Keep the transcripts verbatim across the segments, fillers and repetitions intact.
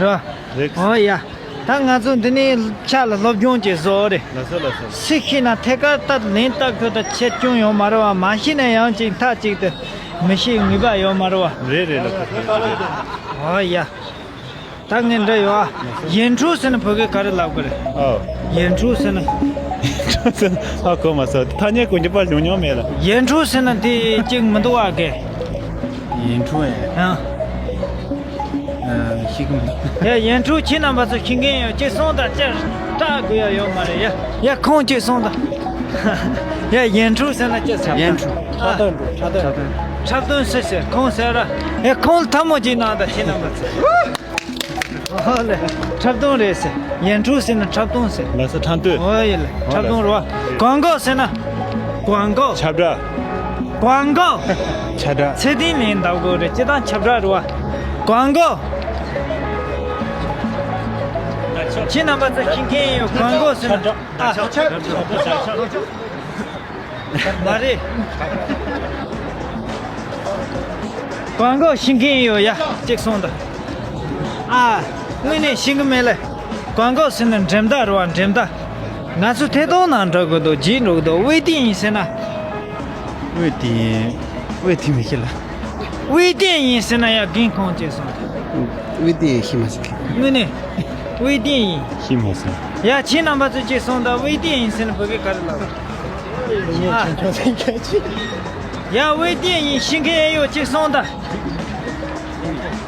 རེད་བ། རེད། ཨོ་ཡ། ད་ང་ཚོ་འདི་ནས་ཕྱག་ལ་སློབ་སྦྱོང་བྱེད་བཟོ་རེད། ལགས་སོ་ལགས་སོ། སུ་ཤེས་ན་ཐད་ཀར་ད་ལན་བཏབ་ཁྱོད་ད་ཆེ་ཆུང་ཡོད་མ་རེད་བ། མ་ཤེས་ན་ཡང་ཅིག་མཐའ་གཅིག་ཏུ་མི་ཤེས་ངེས་པ་ཡོད་མ་རེད་བ། རེད་རེད་ལགས་སོ། ཨོ་ཡ། ད་ངས་འདྲི་ཡོད་ཨ། ཡིན་གྲུ་ཟེར་ན་བོད་སྐད་ག་རེ་ལབ་དགོས་རེད། ཨོ། ཡིན་གྲུ་ཟེར་ན། ཡིན་གྲུ་ཟེར་ན་ཨ་གོ་མ་སོང་། ཐ་སྙད་གོ་རྒྱུ་པར་ཡོང་མྱོང་མེད་ལ། ཡིན་གྲུ་ཟེར་ན་དེ་གཅིག་མི་འདུག་ཨ་གས། ཡིན་གྲུ་ཨེ། ཨ། ཨ། ཤེས་གི་མི་འདུག་ཡ་ཡིན་གྲུ་ཁྱེད་རྣམ་པ་ཚོ་ཤེས་མཁན་ཡོད་ཅིག་གསུངས་དང་། ཅིག་སྐྲག་དགོས་ཡ་ཡོད་མ་རེད་ཡ། ཡ་ཁོང་ཅིག་གསུངས་དང་། ཡ་ཡིན་གྲུ་ཟེར་ན་ཅི་ཟེར། ཡིན་གྲུ། ཨ། འཁྲབ་སྟོན་འགྲོ། འཁྲབ་སྟོན། འཁྲབ་སྟོན་ཟེར་ཟེར་ཁོང་ཟེར་ར། ཡ་ཁོང་ལ་ཐལ་མོ་ཅིག་གནང་དང་ཁྱེད་རྣམ་པ་ཚོ། ཨོ་ལེ། འཁྲབ་སྟོན་རེད་ཟེར། ཡིན་གྲུ་ཟེར་ན་འཁྲབ་སྟོན་ཟེར། ལགས་སོ། འཁྲབ་སྟོན། ཨོ་ཡ་ལེ། འཁྲབ་སྟོན་རེད་བ། ཀོང་ཀོ་ཟེར་ན། ཀོང་ཀོ། ཁྱབ་བསྒྲགས། ཀོང་ཀོ། ཁྱབ་བསྒྲགས། ཚེ་བརྟན་ལན་འདེབས་དགོས་རེད། སྤྱིར་བཏང་ཁྱབ་བསྒྲགས་རེད་བ། ཀོང་ཀོ། ཁྱེད་རྣམ་པ་ཚོ་ཤེས་མཁན་ཡོད། ཀོང་ཀོ་ཟེར་ན། ཨ། མ་རེད། ཀོང་ཀོ་ཤེས་མཁན་ཡོད་ཡ། ཅིག་གསུངས་དང་། ཨ། དངོས་གནས་ཤེས་ཀྱི་མེད་ལེ། ཀོང་ཀོ་ཟེར་ན་འགྲེམས་སྟེགས་རེད་བ། འགྲེམས་སྟེགས། ང་ཚོ་ཐད་གཏོང་ནང་འགྲོ་དགོས་འདུག་རྗེས་འགྲོ་གི་འདུག་ཝེ་ཏིང་ཡིན་ཟེར་ན། ཝེ་ཏིང་། ཝེ་ཏིང་མི་ཤེས་ལ། ཝེ་ཏིང་ཡིན་ཟེར་ན་ཡ་རྒན་ཁོང་ཅིག་གསུངས་དང་། ཝེ་ཏིང་ཡིན་ཤེས་མ་སོང་། དངོས་གནས། ཝེ་ཏིང་ཡིན། ཤེས་མ་སོང་། ཡ་ཁྱེད་རྣམ་པ་ཚོ་ཅིག་གསུངས་དང་། ཝེ་ཏིང་ཡིན་ཟེར་ན་བོད་སྐད་ག་རེ་ལབ། ཨ། ཡ་ཝེ་ཏིང་ཡིན་ཤེས་མཁན་ཡོད་ཅིག་གསུངས་དང་།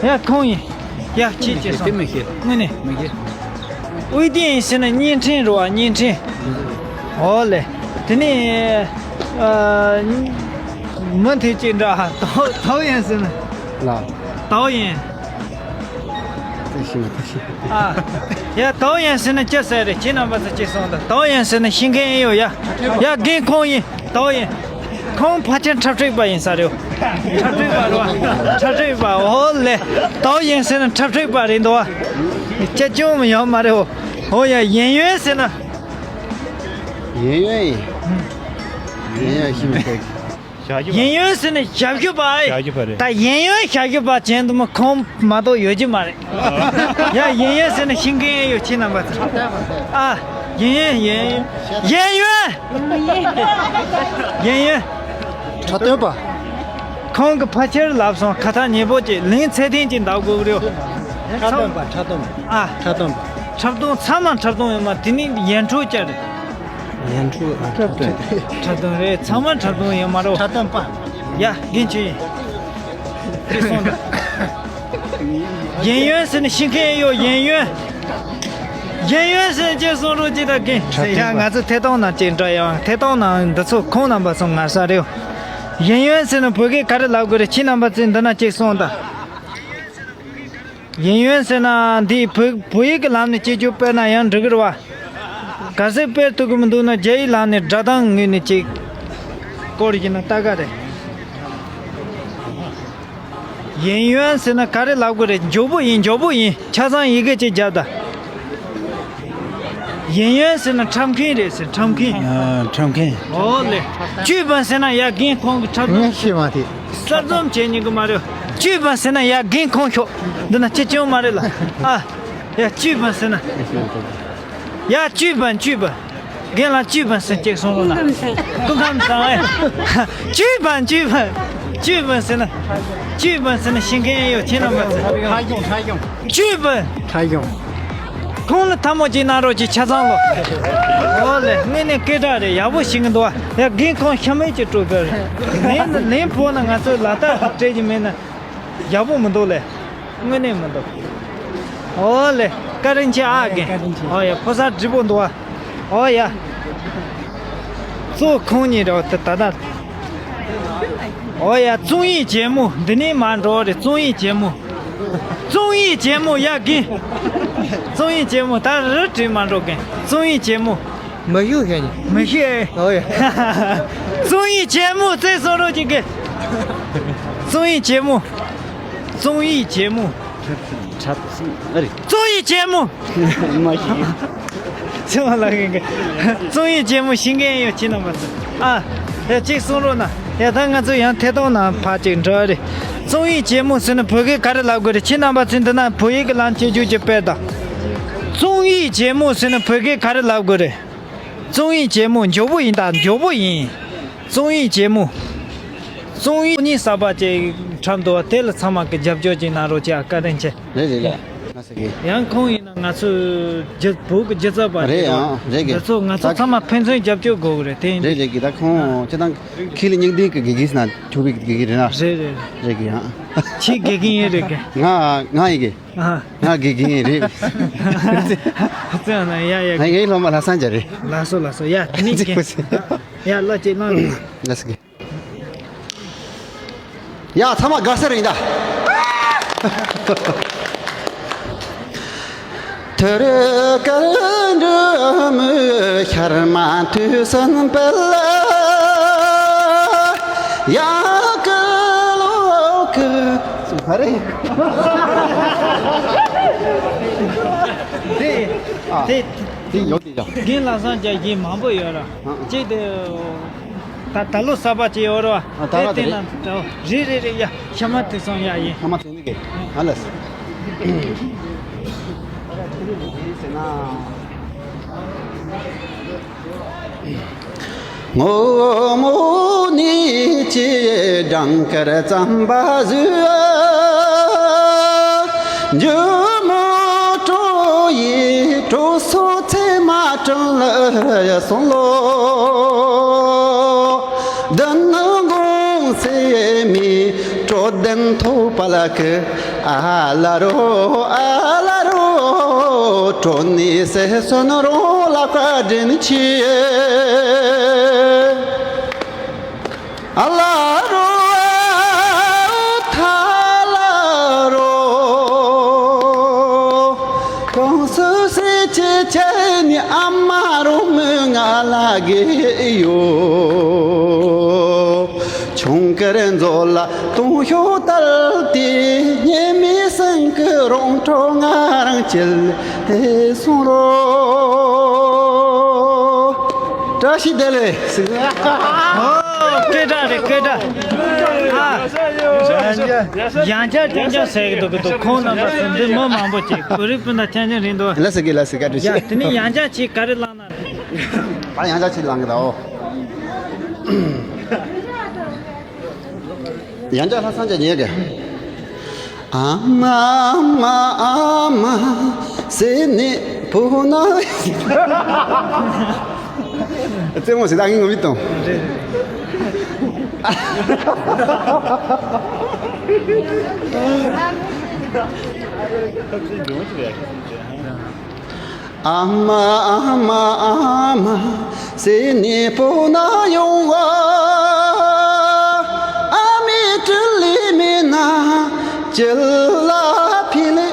ཡ་ཁོང་ཡིན། ཡ་ཁྱེད་ཅིག་གསུངས། དེ་མི་ཤེས། དངོས་གནས། མི་ཤེས། ཝེ་ཏིང་ཡིན་ཟེར་ན་བརྙན་འཕྲིན་རེད་བ། བརྙན་འཕྲིན། ཨོ་ལེ། དེ་ནས། ཨ། མུ་མཐུད་ཅིག་འདྲ། ཏའོ་ཏའོ་ཡན་ཟེར་ན། ལ། ཏའོ་ཡན། དེ་ཤེས་མ་ཐུབ་ཤེས། ཨ། ཡ་ཏའོ་ཡན་ཟེར་ན་ཅི་ཟེར་རེད། ཁྱེད་རྣམ་པ་ཚོ་ཅིག་གསུངས་དང་། ཏའོ་ཡན་ཟེར་ན་ཤེས་མཁན་ཡོད་ཡ། ཡ་རྒན་ཁོང་ཡིན། ཏའོ་ཡན། ཁོང་ཕལ་ཆེར་འཁྲབ་ཁྲིད་པ་ཡིན་ས་རེད། འཁྲབ་ཁྲིད་པ་རེད་བ། འཁྲབ་ཁྲིད་པ། ཨོ་ལེ། ཏའོ་ཡན་ཟེར་ན་འཁྲབ་ཁྲིད་པ་རེད་འདུག་བ། ཅི་ཅུང་མི་ཡོད་མ་རེད། ཨོ་ཡ་ཡིན་ཡོན་ཟེར་ན། ཡིན་ཡོན་ཡིན། ཡིན་ཡོན་ཤེས་མི་ཐུབ། ཡིན་ཡོན་ཟེར་ན་ཞབས་ཞུ་པ། ཞབས་ཞུ་པ་རེད། ད་ཡིན་ཡོན་ཞབས་ཞུ་པ་ཅན་དུ་མ་ཁོང་མ་གཏོགས་ཡོད་ཀྱི་མ་རེད། ཡ་ཡིན་ཡོན་ཟེར་ན་ཤེས་མཁན་ཡོད་ཁྱེད་རྣམ་པ་ཚོ། ཨ། ཡིན་ཡོན་ཡིན་ཡོན། ཡིན་ཡོན། ཡིན་ཡོན། འཁྲབ་སྟོན་པ། ཁོང་གི་ཕལ་ཆེར་ལབ་སོང་། ཁ་ཐག་ཉེ་པོ་ཅིག་ལན་ཚད་ལྡན་ཅིག་འདེབས་དགོས་ཀྱི་རེད། འཁྲབ་སྟོན་པ། འཁྲབ་སྟོན་པ། ཨ། འཁྲབ་སྟོན་པ། འཁྲབ་སྟོན་ཚང་མ་འཁྲབ་སྟོན་ཡོད་མ། དེ་ནི་ཡིན་གྲུ་བཅའ་རེད། ཡིན་གྲུ། ཨ། འཁྲབ་སྟོན། འཁྲབ་སྟོན་རེད། ཚང་མ་འཁྲབ་སྟོན་ཡོད་མ་རེད། འཁྲབ་སྟོན་པ། ཡ་རྒན་ཁྱོད་ཡིན། དེ་སོང་ད། ཡིན་ཡོན་ཟེར་ན་ཤེས་མཁན་ཡོད། ཡིན་ཡོན། ཡིན་ཡོན་ཟེར་ན་ཅི་གསུང་རོགས་ཅི་ད་རྒན། ཡ་ང་ཚོ་ཐད་གཏོང་ནང་ཅིག་འདྲ་ཡོང་། ཐད་གཏོང་ནང་འདི་ཚོ་ཁོང་རྣམ་པ་ཚོ་ང་ས་རེད། ཡིན་ཡོན་ཟེར་ན་བོད་སྐད་ག་རེ་ལབ་དགོས་རེད། ཁྱེད་རྣམ་པ་ཚོས་འདི་ན་ཅིག་གསུངས་དང་། ཡིན་ཡོན་ཟེར་ན་འདི་བོད་བོད་ཡིག་གི་ལམ་ནས་སྐྱེལ་རྒྱུ་དཔེར་ན་ཡང་འགྲིག་གི་རེད་བ། གལ་སྲིད་སྤེལ་ཐུབ་ཀྱི་མི་འདུག་ན་རྒྱ་ཡིག་ལམ་ནས་སྒྲ་གདངས་ངོས་ནས་ཅིག་སྐོར་བཞིན་ན་ལྟ་ག་རེད། ཡིན་ཡོན་ཟེར་ན་ག་རེ་ལབ་དགོས་རེད། མགྱོགས་པོ་ཡིན། མགྱོགས་པོ་ཡིན། ཆ་ཚང་ཡི་གེ་གཅིག་རྒྱབ་དང་། ཡིན་ཡོན་ཟེར་ན་འཁྲབ་མཁན་རེད་ཟེར། འཁྲབ་མཁན། ཨ། འཁྲབ་མཁན། ཨོ་ལེ། ཅུས་བན་ཟེར་ན་ཡ་རྒན་ཁོང་གི་འཁྲབ་མཁན། ངས་ཤེས་མ་ཐེ། གསར་རྩོམ་བྱེད་ཉན་གི་མ་རེད། ཅུས་བན་ཟེར་ན་ཡ་རྒན་ཁོང་ཤོག་འདི་ན་ཅི་ཅུང་མ་རེད་ལ། ཨ། ཡ་ཅུས་བན་ཟེར་ན། ཡ་ཅུས་བན། ཅུས་བན། རྒན་ལགས་ཅུས་བན་ཟེར་ཅིག་གསུང་རོགས་གནང་། སྐུ་ཁམས་བཟང་། ཨེ། ཅུས་བན། ཅུས་བན། ཅུས་བན་ཟེར་ན། ཅུས་བན་ཟེར་ན་ཤེས་མཁན་ཡོད་ཁྱེད་རྣམ་པ་ཚོ། ཁྲ་ཡོང་། ཁྲ་ཡོང་། ཅུས་བན། ཁྲ་ཡོང་། ཁོང་ལ་ཐལ་མོ་ཅིག་གནང་རོགས་ཅིག་ཆ་ཚང་ལོ། ཨོ་ལེ། དངོས་གནས་སྐད་གྲགས་རེད། ཡག་པོ་ཞིག་གི་འདུག་བ། ཡ་རྒན་ཁོང་ཤ་མེད་ཅིག་སྤྲོད་དགོས་རེད། ལན་ལན་ཕོག་ན་ང་ཚོ་ལག་རྟགས་སྤྲད་ཀྱི་མེད་ན་ཡག་པོ་མི་འདུག་ལེ། དངོས་གནས་མི་འདུག་ཨོ་ལེ། བཀའ་དྲིན་ཆེ་ཨ་རྒན། བཀའ་དྲིན་ཆེ། ཨོ་ཡ། ཕོ་གསར་བགྲེས་པོ་འདུག་བ། ཨོ་ཡ། གཙོ་ཁོང་གཉིས་རེད་བ། ད་ད་ད། ཨོ་ཡ། རྩོམ་ཡིག་རྒྱལ་མོ། འདི་ནས་མར་འགྲོ་རེད། རྩོམ་ཡིག་རྒྱལ་མོ། རྩོམ་ཡིག་རྒྱལ་མོ། ཡ་རྒན། རྩོམ་ཡིག་རྒྱལ་མོ། ད་རི་བྲིས་མར་འགྲོ་རྒན། རྩོམ་ཡིག་རྒྱལ་མོ། མ་ཞུ་ཤ་ནི། མ་ཞུ་ཨེ། ཨོ་ཡ། རྩོམ་ཡིག་རྒྱལ་མོ་བཙལ་སོང་རོགས་ཅིག་གི། རྩོམ་ཡིག་རྒྱལ་མོ། རྩོམ་ཡིག་རྒྱལ་མོ། འཁྲབ་སྟོན་ཨ་རེད། རྩོམ་ཡིག་རྒྱལ་མོ། མ་ཤེས། ཚེ་དབང་ལགས་ཀྱིས་རྩོམ་ཡིག་རྒྱལ་མོ་ཤེས་མཁན་ཡོད་ཁྱེད་རྣམ་པ་ཚོ། ཨ། ཡ་གཅིག་གསུང་རོགས་གནང་། ཡ་ད་ང་ཚོ་ཡང་ཐད་གཏོང་ནང་ཕར་ཅིག་འགྲོ་རེད། བཙོང་ཡིག་ཇེ་མོ་ཟེར་ན་བོད་སྐད་ག་རེ་ལབ་དགོས་རེད། ཁྱེད་རྣམ་པ་ཚོས་འདི་ན་བོད་ཡིག་གི་ལམ་སྤྱོད་རྒྱུ་ཅིག་སྤེལ་དང་། བཙོང་ཡིག་ཇེ་མོ་ཟེར་ན་བོད་སྐད་ག་རེ་ལབ་དགོས་རེད། བཙོང་ཡིག་ཇེ་མོ་མགྱོགས་པོ་ཡིན་ད་མགྱོགས་པོ་ཡིན། བཙོང་ཡིག་ཇེ་མོ། བཙོང་ཡིག་གཉིས་གསར་པ་ཅིག་འཁྲབ་འདུག་དེ་ལ་ཚང་མ་གི་རྒྱབ་སྐྱོར་ཅིག་གནང་རོགས་ཅེས་བཀའ་དྲིན་ཆེ། རེད་རེད་ལ། ང་ཟེར་གི། ཡང་ཁོང་ཡིན་ན་ང་ཚོ་རྒྱ་བོད་ཀྱི་སྒྱུ་རྩལ་པ་རེད། རེད་ཡང་རེད་གི། འདི་ཚོ་ང་ཚོ་ད་ཚང་མ་ཕན་ཚུན་རྒྱབ་སྐྱོར་དགོས་གི་རེད་དེ་ཡིན་རེད་དུས། རེད་གི། ད་ཁོང་ཁྱེད་དང་ཁྱེད་ལ་སྙིང་ལྡན་གི་དགེ་རྒན་ཟེར་ན་ཆོག་པའི་དགེ་རྒན་རེད་ན། རེད་རེད། རེད་གི་ཡང་། ཁྱེད་དགེ་རྒན་ཡིན་རེད་གི། ང་ང་ཡིན་གི། ཨ། ང་དགེ་རྒན་རེད། བཙོན་ན་ཡ་ཡ། ང་ངའི་སློབ་མ་ལྷ་སངས་རྒྱས་རེད། ལགས་སོ་ལགས་སོ། ཡ་དེ་ནས་ཅིག་ཀྱེ། ཡ་ལོ་ཅིག་ལོ། ལགས་སོ། ཡ་ཚང་མ་དགའ་ས་རེད་ད། ཐུར་དཀར་འབྲུ་མོའི་ཤར་མ་དུས་སུན་པལ། ཡ་ཀི་ལོ་ཀི། ཧ་རེ། དེ་ཨ་དེ་དེ་ཡོད་དེ་ཡ། རྒན་ལགས་སང་རྒྱ་རྒན་མང་པོ་ཡོད་ར། ཨ་ཨ། གཅིག་དེ་ད་ད་ལོ་གསར་པ་ཅིག་ཡོད་ར། ཨ་ད་ར་དེ་དེ་དེ་ན་ད་རེད་རེད་རེད། ཡ་ཤ་མ་དུས་སང་ཡ་ཡིན། ཤ་མ་དུས་ནི་གེ། ཨ་ལ་སི། ངོ་མོ་ནི་ཅི་སྦྲང་དཀར་རྩམ་པ་བཟོས། འཇུ་མོ་སྤྲོ་ཡི་སྤྲོ་སོ་ཚེ་མ་སྤྲང་ལ་སོང་ལོ། བདུན་དགོང་སེ་མི་སྤྲོ་ལྡན་ཐོག་པ་ལ་ཁི། ཨ་ལ་རོ་ཨ་ལ་རོ། སྤྲོ་ནི་སེ་སོན་རོ་ལ་བཀའ་དྲིན་ཆེ། ཨ་ལ་རོ་ཨ་ཐ་ལ་རོ། གང་སུ་སེ་ཅེ་ཅེ་ནི་ཨ་མ་རོ་མི་ང་ལ་གེ་ཡོ། ཆུང་ཀར་མཛོ་ལ་དུང་ཤོ་ཏལ་ཏེ། ཉེ་མི་སང་གི་རོང་ཁྲོ་ང་རང་བྱེད་དེ་སོང་རོ། བཀྲ་ཤིས་བདེ་ལེགས། ཨོ་སྐད་གྲགས་རེད་སྐད་གྲགས། ཨ། ཡང་བསྐྱར་རྐྱང་རྐྱང་ཟེར་གི་འདུག་གི་འདུག་ཁོང་རྣམ་པ་ཚོ་འདི་མི་མང་པོ་ཅིག་བོད་རིགས་སྤུན་ཟླ་རྐྱང་རྐྱང་རེད་འདུག་ལ་ཟེར་གི་ལ་ཟེར་བཀའ་དྲིན་ཡ་ཆེ། དེ་ནས་ཡང་བསྐྱར་ཅིག་ག་རེ་བླངས་ན་རེད། ད་ཡང་བསྐྱར་ཅིག་བླངས་གི་ད་ཨོ། ཡང་བསྐྱར་ལྷ་སངས་རྒྱས་ཉལ་གི། ཨ་མ་ཨ་མ་ཨ་མ་ཟེར་ནས་བུ་ན། རྩེད་མོ་ཟེར་ད་ངས་ངོ་མི་གཏོང་། ཨ་མ་ཨ་མ་ཨ་མ་ཟེར་ནས་བུ་ན་ཡོང་བ། ཨ་མའི་དྲིན་ལས་མེད་ན་ཅི་ལ་ཕན་ལས།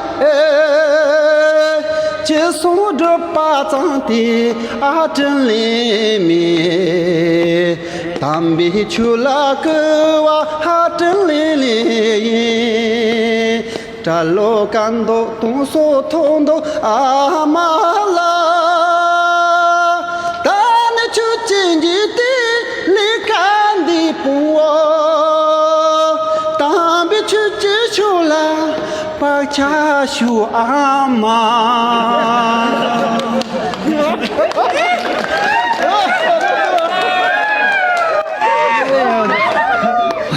ཅི་གསུང་སྒྲུབ་པ་ཙམ་དེ་ཨ་དྲིན་ལས་མེད། དམ་པའི་ཆོས་ལ་བསྐུལ་བ་ཨ་དྲིན་ལས་ལས་ཡིན། གྲྭ་ལོ་ཀ་མདོ་དུང་སོ་ཐོག་མདོ་ཨ་མ་ལ། ད་ནི་ཆོས་ཀྱི་འཇིག་རྟེན་ལས་ཀ་འདི་སྤོང་བ། དམ་པའི་ཆོས་ཀྱི་ཆོས་ལ་བག་ཆགས་ཞུ་ཨ་མ།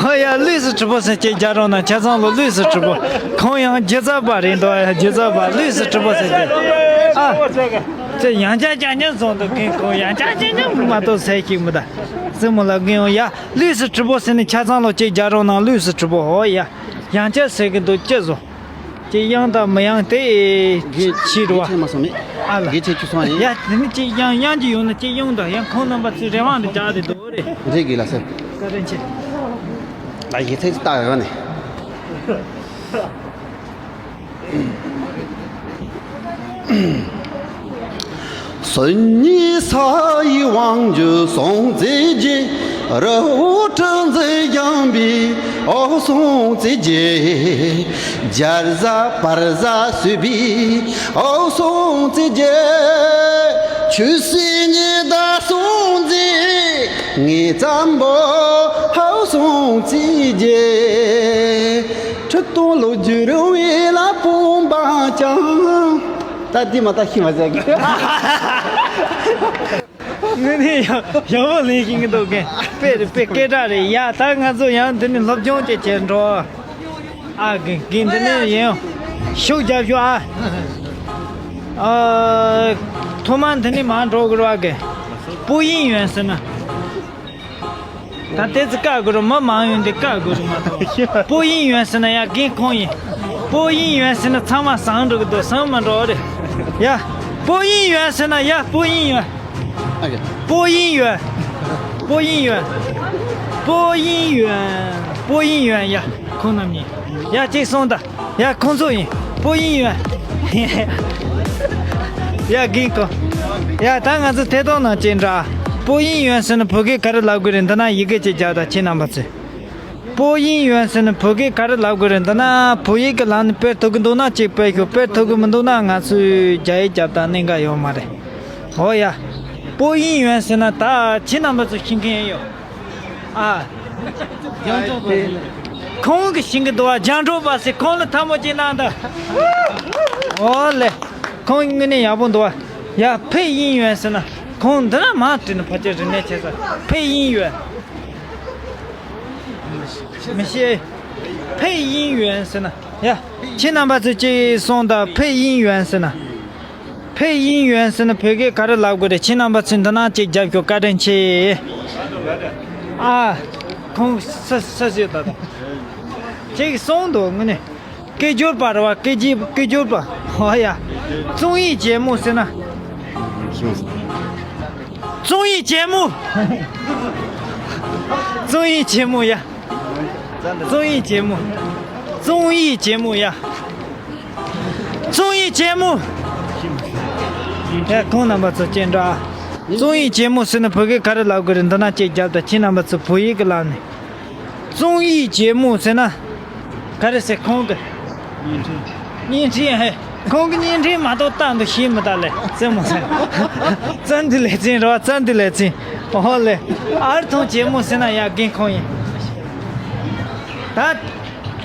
ཧོ་ཡ་ལུས་སུ་གྲུབ་པོ་ཟེར་ཅིག་རྒྱག་རོགས་གནང་ཆ་ཚང་ལོ། ལུས་སུ་གྲུབ་པོ་ཁོང་ཡང་སྒྱུ་རྩལ་པ་རེད་འདུག་སྒྱུ་རྩལ་པ་ལུས་སུ་གྲུབ་པོ་ཟེར་ཅིག་ཨ། ཅེ་ཡང་བསྐྱར་རྐྱང་རྐྱང་བཟོ་འདུག་མཁན་ཁོང་ཡང་བསྐྱར་རྐྱང་རྐྱང་མ་གཏོགས་ཟེར་ཞིག་མི་གདའ། སྲིང་མོ་ལ་རྒན་ཡང་ཡ་ལུས་སུ་གྲུབ་པོ་ཟེར་ནས་ཆ་ཚང་ལོ་ཅིག་རྒྱག་རོགས་གནང་ལུས་སུ་གྲུབ་པོ། ཧོ་ཡ་ཡང་བསྐྱར་ཟེར་གི་འདུག་ཅེ་བཟོ། ཅེ་ཡང་དང་མི་ཡང་དེ་ཕྱི་རུ་བ། ཨ་ལ། དགེ་ཆེ་ཁྱོད་སོང་ཡིན། ཡ་དེ་ནི་ཅེ་ཡང་ཡང་གི་ཡོང་ན་ཅེ་ཡོང་དང་ཡང་ཁོང་རྣམ་པ་ཚོའི་རེ་བ་འདི་རྒྱག་དེ་འདུག་རེད། རེད་གི་ལ་སེ། བཀའ་དྲིན་ཆེ། ལ་ཡི་ཚེ་ལྟ་ཡོད་ནི། སོན་ཉི་ས་ཡི་དབང་ཕྱུག་སྲོང་བཙན་རྒྱལ། རི་བོ་གྲུ་འཛིན་ཞིང་པའི་ཨོ་སྲོང་བཙན་རྒྱལ། རྒྱ་བཟའ་བར་བཟའ་གསོས་པའི་ཨོ་སྲོང་བཙན་རྒྱལ། ཆོས་སྲིད་གཉིས་ལྡན་སྲོང་བཙན། ངེད་ཙམ་པོ་ཧའུ་སུང་རྩིས་རྗེ། ཁྲི་སྟོང་ལོ་རྒྱུས་རིང་བའི་ལ་དཔོན་པ་ཀྱང་། ད་འདི་མ་ད་ཤི་མ་ཟེར་གི། ངས་ནི་ཡག་ཡག་པོ་ལེན་ཤེས་ཀྱི་འདུག་གི། དཔེ་རེད། དཔེ་སྐད་གྲགས་རེད་ཡ། ད་ང་ཚོ་ཡང་འདི་ནས་སློབ་སྦྱོང་བྱེད་བྱེད་འགྲོ། ཨ་གི་གི་འདི་ནས་ཡིན། ཤུགས་རྒྱབ་ཤོག་ཨ། ཨ། ཐོག་མར་འདི་ནས་མར་འགྲོ་དགོས་རེད་བ་གི། པོ་ཡིན་ཡོན་ཟེར་ན། ད་ལྟའི་ཚེ་བཀག་དགོས་རེད། མི་མང་ཡོང་དུས་བཀག་དགོས་རེད་མ་གཏོགས། པོ་ཡིན་ཡོན་ཟེར་ན་ཡ་རྒན་ཁོང་ཡིན། པོ་ཡིན་ཡོན་ཟེར་ན་ཚང་མ་བཟང་འགྲོ་གི་འདུག་བཟང་མ་འགྲོ་རེད། ཡ། པོ་ཡིན་ཡོན་ཟེར་ན་ཡ་པོ་ཡིན་ཡོན། ཨ་གི། པོ་ཡིན་ཡོན། པོ་ཡིན་ཡོན། པོ་ཡིན་ཡོན། པོ་ཡིན་ཡོན་ཡ། ཁོང་རྣམ་གཉིས། ཡ་གཅིག་སོང་ད། ཡ་ཁོང་ཚོ་ཡིན། པོ་ཡིན་ཡོད། ཡ་རྒན་ཁོང་། ཡ་ད་ང་ཚོ་ཐད་གཏོང་ནང་བྱས་འདྲ། པོ་ཡིན་ཡོད་ཟེར་ན་བོད་སྐད་ག་རེ་ལབ་དགོས་རེད། འདི་ན་ཡི་གེ་གཅིག་རྒྱབ་དང་ཁྱེད་རྣམ་པ་ཚོས། པོ་ཡིན་ཡོད་ཟེར་ན་བོད་སྐད་ག་རེ་ལབ་དགོས་རེད། འདི་ན་བོད་ཡིག་གི་ལམ་ནས་སྤེལ་ཐུབ་ཀྱི་འདུག་ན་གཅིག་སྤེལ་ཤོག་སྤེལ་ཐུབ་ཀྱི་མི་འདུག་ན་ང་ཚོས་རྒྱ་ཡིག་རྒྱབ་དང་གནད་འགག་ཡོད་མ་རེད། འོ་ཡ། པོ་ཡིན་ཡོད་ཟེར་ན་ད་ཁྱེད་རྣམ་པ་ཚོ་ཤེས་མཁན་ཡོད། ཨ། ཁོང་གི་ཤིང་གི་འདུག་བ། རྒྱང་གྲོགས་པ་ཟེར། ཁོང་ལ་ཐལ་མོ་གཅིག་གནང་དང་། ཨོ་ལེ། ཁོང་དངོས་གནས་ཡག་པོ་འདུག་བ། ཡ་ཕེ་ཡིན་ཡོན་ཟེར་ན། ཁོང་འདི་ན་མ་བྲིས་ན་ཕལ་ཆེར་རིག་གནས་ཆེ་ས། ཕེ་ཡིན་ཡོན། མི་ཤེས། ཕེ་ཡིན་ཡོན་ཟེར་ན། ཡ། ཁྱེད་རྣམ་པ་ཚོས་ཅིག་གསུངས་དང་། ཕེ་ཡིན་ཡོན་ཟེར་ན། ཕེ་ཡིན་ཡོན་ཟེར་ན་བོད་སྐད་ག་རེ་ལབ་དགོས་རེད། ཁྱེད་རྣམ་པ་ཚོས་འདི་ན་གཅིག་རྒྱབ་ཤོག་བཀའ་དྲིན་ཆེ། ཨ། ཁོང་ས་ས་ཞིག་ད་ད། ཅིག་གསུངས་འདུག་དངོས་གནས། སྐད་སྒྱུར་པ་རེད་བ། སྐད་སྒྱུར་སྐད་སྒྱུར་པ། ཨོ་ཡ། བཙོང་ཡིག་ཇེ་མོ་ཟེར་ན། བཙོང་ཡིག་ཇེ་མོ། བཙོང་ཡིག་ཇེ་མོ་ཡ། བཙོང་ཡིག་ཇེ་མོ། བཙོང་ཡིག་ཇེ་མོ་ཡ། བཙོང་ཡིག་ཇེ་མོ། ཡ་ཁོང་རྣམ་པ་ཚོ་སྤྱན་འདྲ། བཙོང་ཡིག་ཇེ་མོ་ཟེར་ན་བོད་སྐད་ག་རེ་ལབ་དགོས་རེད། འདི་ན་གཅིག་རྒྱབ་དང་། ཁྱེད་རྣམ་པ་ཚོ་བོད་ཡིག་གི་ལམ་ནས། བཙོང་ཡིག་ཇེ་མོ་ཟེར་ན། ག་རེ་ཟེར་ཁོང་གི། བརྙན་འཕྲིན། བརྙན་འཕྲིན་ཧེ། ཁོང་གི་བརྙན་འཕྲིན་མ་གཏོགས་ལྟ་འདུག་ཤེས་མི་ད་ལེ། རྩེད་མོ་ཟེར། བཙན་དུ་ལེ་ཚན་རེད་བ། བཙན་དུ་ལེ་ཚན། ཨོ་ལེ། ཨར་ཐོང་ཇེ་མོ་ཟེར་ན་ཡ་རྒན་ཁོང་ཡིན། ད།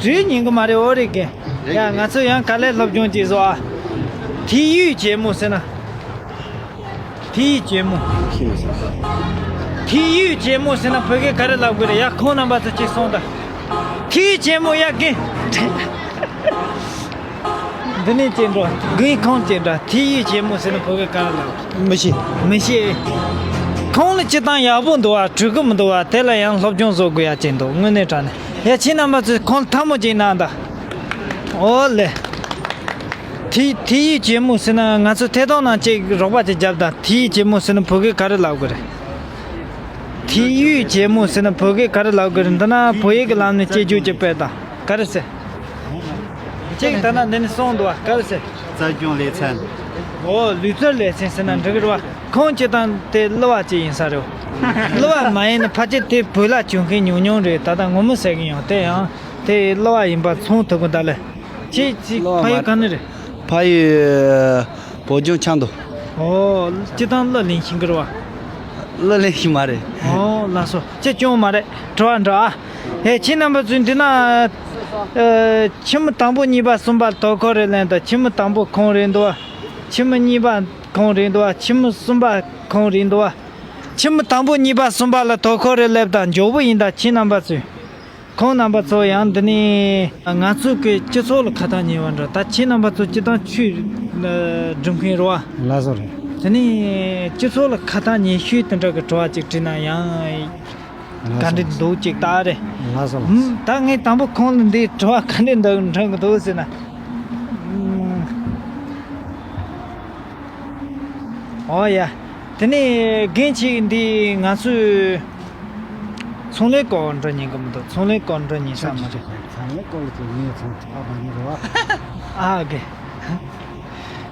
བྲིས་ཉན་གི་མ་རེད། འོ་རེད་གི། ཡ་ང་ཚོ་ཡང་ག་ལེར་སློབ་སྦྱོང་ཅིག་བཟོ་ཨ། ཐི་ཡུས་ཇེ་མོ་ཟེར་ན། ཐི་ཡུས་ཇེ་མོ། ཐི་ཡུས་ཇེ་མོ་ཟེར་ན་བོད་སྐད་ག་རེ་ལབ་དགོས་རེད། ཡ་ཁོང་རྣམ་པ་ཚོ་ཅིག་གསུངས་དང་། ཐི་ཡུས་ཇེ་མོ་ཡ་རྒན། འདི་ནས་ཅིག་འགྲོ། རྒན་ཁོང་ཅིག་འདྲ། ཐི་ཡུས་ཇེ་མོ་ཟེར་ན་བོད་སྐད་ག་རེ་ལབ། མི་ཤེས། མི་ཤེས། ཁོང་ལ་སྤྱིར་བཏང་ཡག་པོ་འདུག་བ། འགྲིག་གི་མི་འདུག་བ། དེ་ལ་ཡང་སློབ་སྦྱོང་བཟོ་དགོས་ཡ་ཅིག་འདུག་དངོས་གནས་དྲང་གནས། ཡ་ཁྱེད་རྣམ་པ་ཚོས་ཁོང་ལ་ཐལ་མོ་ཅིག་གནང་དང་། ཨོ་ལེ། ཐི་ཐི་ཡུས་ཇེ་མོ་ཟེར་ན་ང་ཚོ་ཐད་གཏོང་ནང་ཅིག་རོགས་པ་ཅིག་རྒྱབ་དང་། ཐི་ཡུས་ཇེ་མོ་ཟེར་ན་བོད་སྐད་ག་རེ་ལབ་དགོས་རེད། ཐི་ཡུས་ཇེ་མོ་ཟེར་ན་བོད་སྐད་ག་རེ་ལབ་དགོས་རེད། འདི་ན་བོད་ཡིག་གི་ལམ་ནས་སྐྱེ་རྒྱུ་ཅིག་སྤེལ་དང་། ག་རེ་ཟེར། ཅིག་ད་ན་འདི་ནས་གསུངས་འདུག་བ། ག་རེ་ཟེར། རྩལ་སྦྱོང་ལེ་ཚན། ཨོ་ལུས་རྩལ་ལེ་ཚན་ཟེར་ན་འགྲིག་གི་རེད་བ། ཁོང་སྤྱིར་བཏང་དེ་གླུ་བ་ཅིག་ཡིན་ས་རེད་བ། གླུ་བ་མ་ཡིན་ན་ཕལ་ཆེར་དེ་བོད་ལྭ་གྱོན་མཁན་ཉུང་ཉུང་རེད། ད་ལྟ་ངོ་མ་ཟེར་གི་ཡོང་དེ་ཡང་དེ་གླུ་བ་ཡིན་པ་མཚོན་ཐུབ་གི་ད་ལེ། ཁྱེད་ཁྱེད་གླུ་བ་ཕ་ཡུལ་མ་ག་ནས་རེད། ཕ་ཡུལ་བོད་ལྗོངས་ཆབ་མདོ། ཨོ་སྤྱིར་བཏང་གླུ་ལེན་ཤེས་གི་རེད་བ། གླུ་ལེན་ཤེས་མ་རེད། ཨོ་ལགས་སོ། ཁྱེད་སྐྱོན་མ་རེད། དྲི་བ་འདྲི་ཨ། ཨེ་ཁྱེད་རྣམ་པ་ཚོས་འདི་ན། ཨ། ཁྱིམ་དང་པོ་གཉིས་པ་གསུམ་པ་ལ་དོ་ཁུར་རེ་ལེན་དང་། ཁྱིམ་དང་པོ་ཁོང་རེད་འདུག་བ། ཁྱིམ་གཉིས་པ་ཁོང་རེད་འདུག་བ། ཁྱིམ་གསུམ་པ་ཁོང་རེད་འདུག་བ། ཁྱིམ་དང་པོ་གཉིས་པ་གསུམ་པ་ལ་དོ་ཁུར་རེ་ལེན་དང་། མགྱོགས་པོ་ཡིན་དང་ཁྱེད་རྣམ་པ་ཚོས། ཁོང་རྣམ་པ་ཚོ་ཡང་འདི་ནས་ང་ཚོ་གི་སྤྱི་ཚོགས་ལ་ཁ་ཐག་ཉེ་བ་འདྲ། ད་ཁྱེད་རྣམ་པ་ཚོ་སྤྱིར་བཏང་ཆོས་སྒྲུབ་མཁན་རེད་བ། ལགས་སོ་རེད། དེ་ནས་སྤྱི་ཚོགས་ལ་ཁ་ཐག་ཉེ་ཤོས་དེ་འདྲ་གི་དྲི་བ་ཅིག་དྲིས་ན་ཡང་ག་འདྲ་འདུག་ཅིག་ལྟ་རེད། ལགས་སོ་ལགས་སོ། ཧུམ། ད་ངས་དང་པོ་ཁོང་ལ་འདི་དྲི་བ་ག་འདྲ་འདུག་འདྲི་གི་འདུག་ཟེར་ན། ཧུམ། ཨོ་ཡ། དེ་ནས་རྒན་ཁྱེད་འདི་ང་ཚོའི་ཚོང་ལས་སྐོར་འགྲོ་ཉན་གི་མི་འདུག་ཚོང་ལས་སྐོར་འགྲོ་ཉན་ས་མ་རེད། ཚོང་ལས་སྐོར་ལ་ངས་ཚོང་ཐོག་མ་ཉན་རེད་བ། ཨ་གི།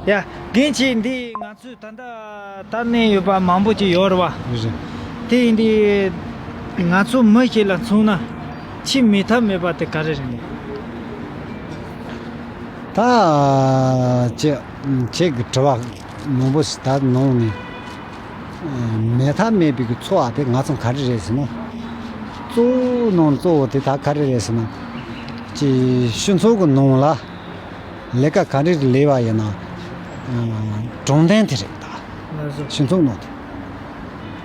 ཡ། རྒན་ཁྱེད་འདི་ང་ཚོས་ད་ལྟ་ད་གནས་ཡོད་པ་མང་པོ་ཅིག་ཡོད་རེད་བ། རེད། དེ་ཡིན་དུས་ང་ཚོ་མི་ཞིག་ལ་མཚོན་ན་ཁྱེད་མེད་ཐབས་མེད་པ་དེ་ག་རེ་རེད་ནས། ད་ཁྱེད་ཁྱེད་ཀྱི་དྲི་བ་མང་པོ་ཞིག་ད་ནང་ནས། མེད་ཐབས་མེད་པའི་གི་འཚོ་བ་དེ་ང་ཚོ་ག་རེ་རེད་ཟེར་ན། གཙོ་བོ་ནང་གཙོ་བོ་དེ་ད་ག་རེ་རེད་ཟེར་ན། ཅི་སྤྱི་ཚོགས་ཀྱི་ནང་ལ་ལས་ཀ་ག་རེ་ལས་པ་ཡིན་ན། ཨ། དྲང་བདེན་དེ་རེད་ད། སྤྱི་ཚོགས་ནང་དེ།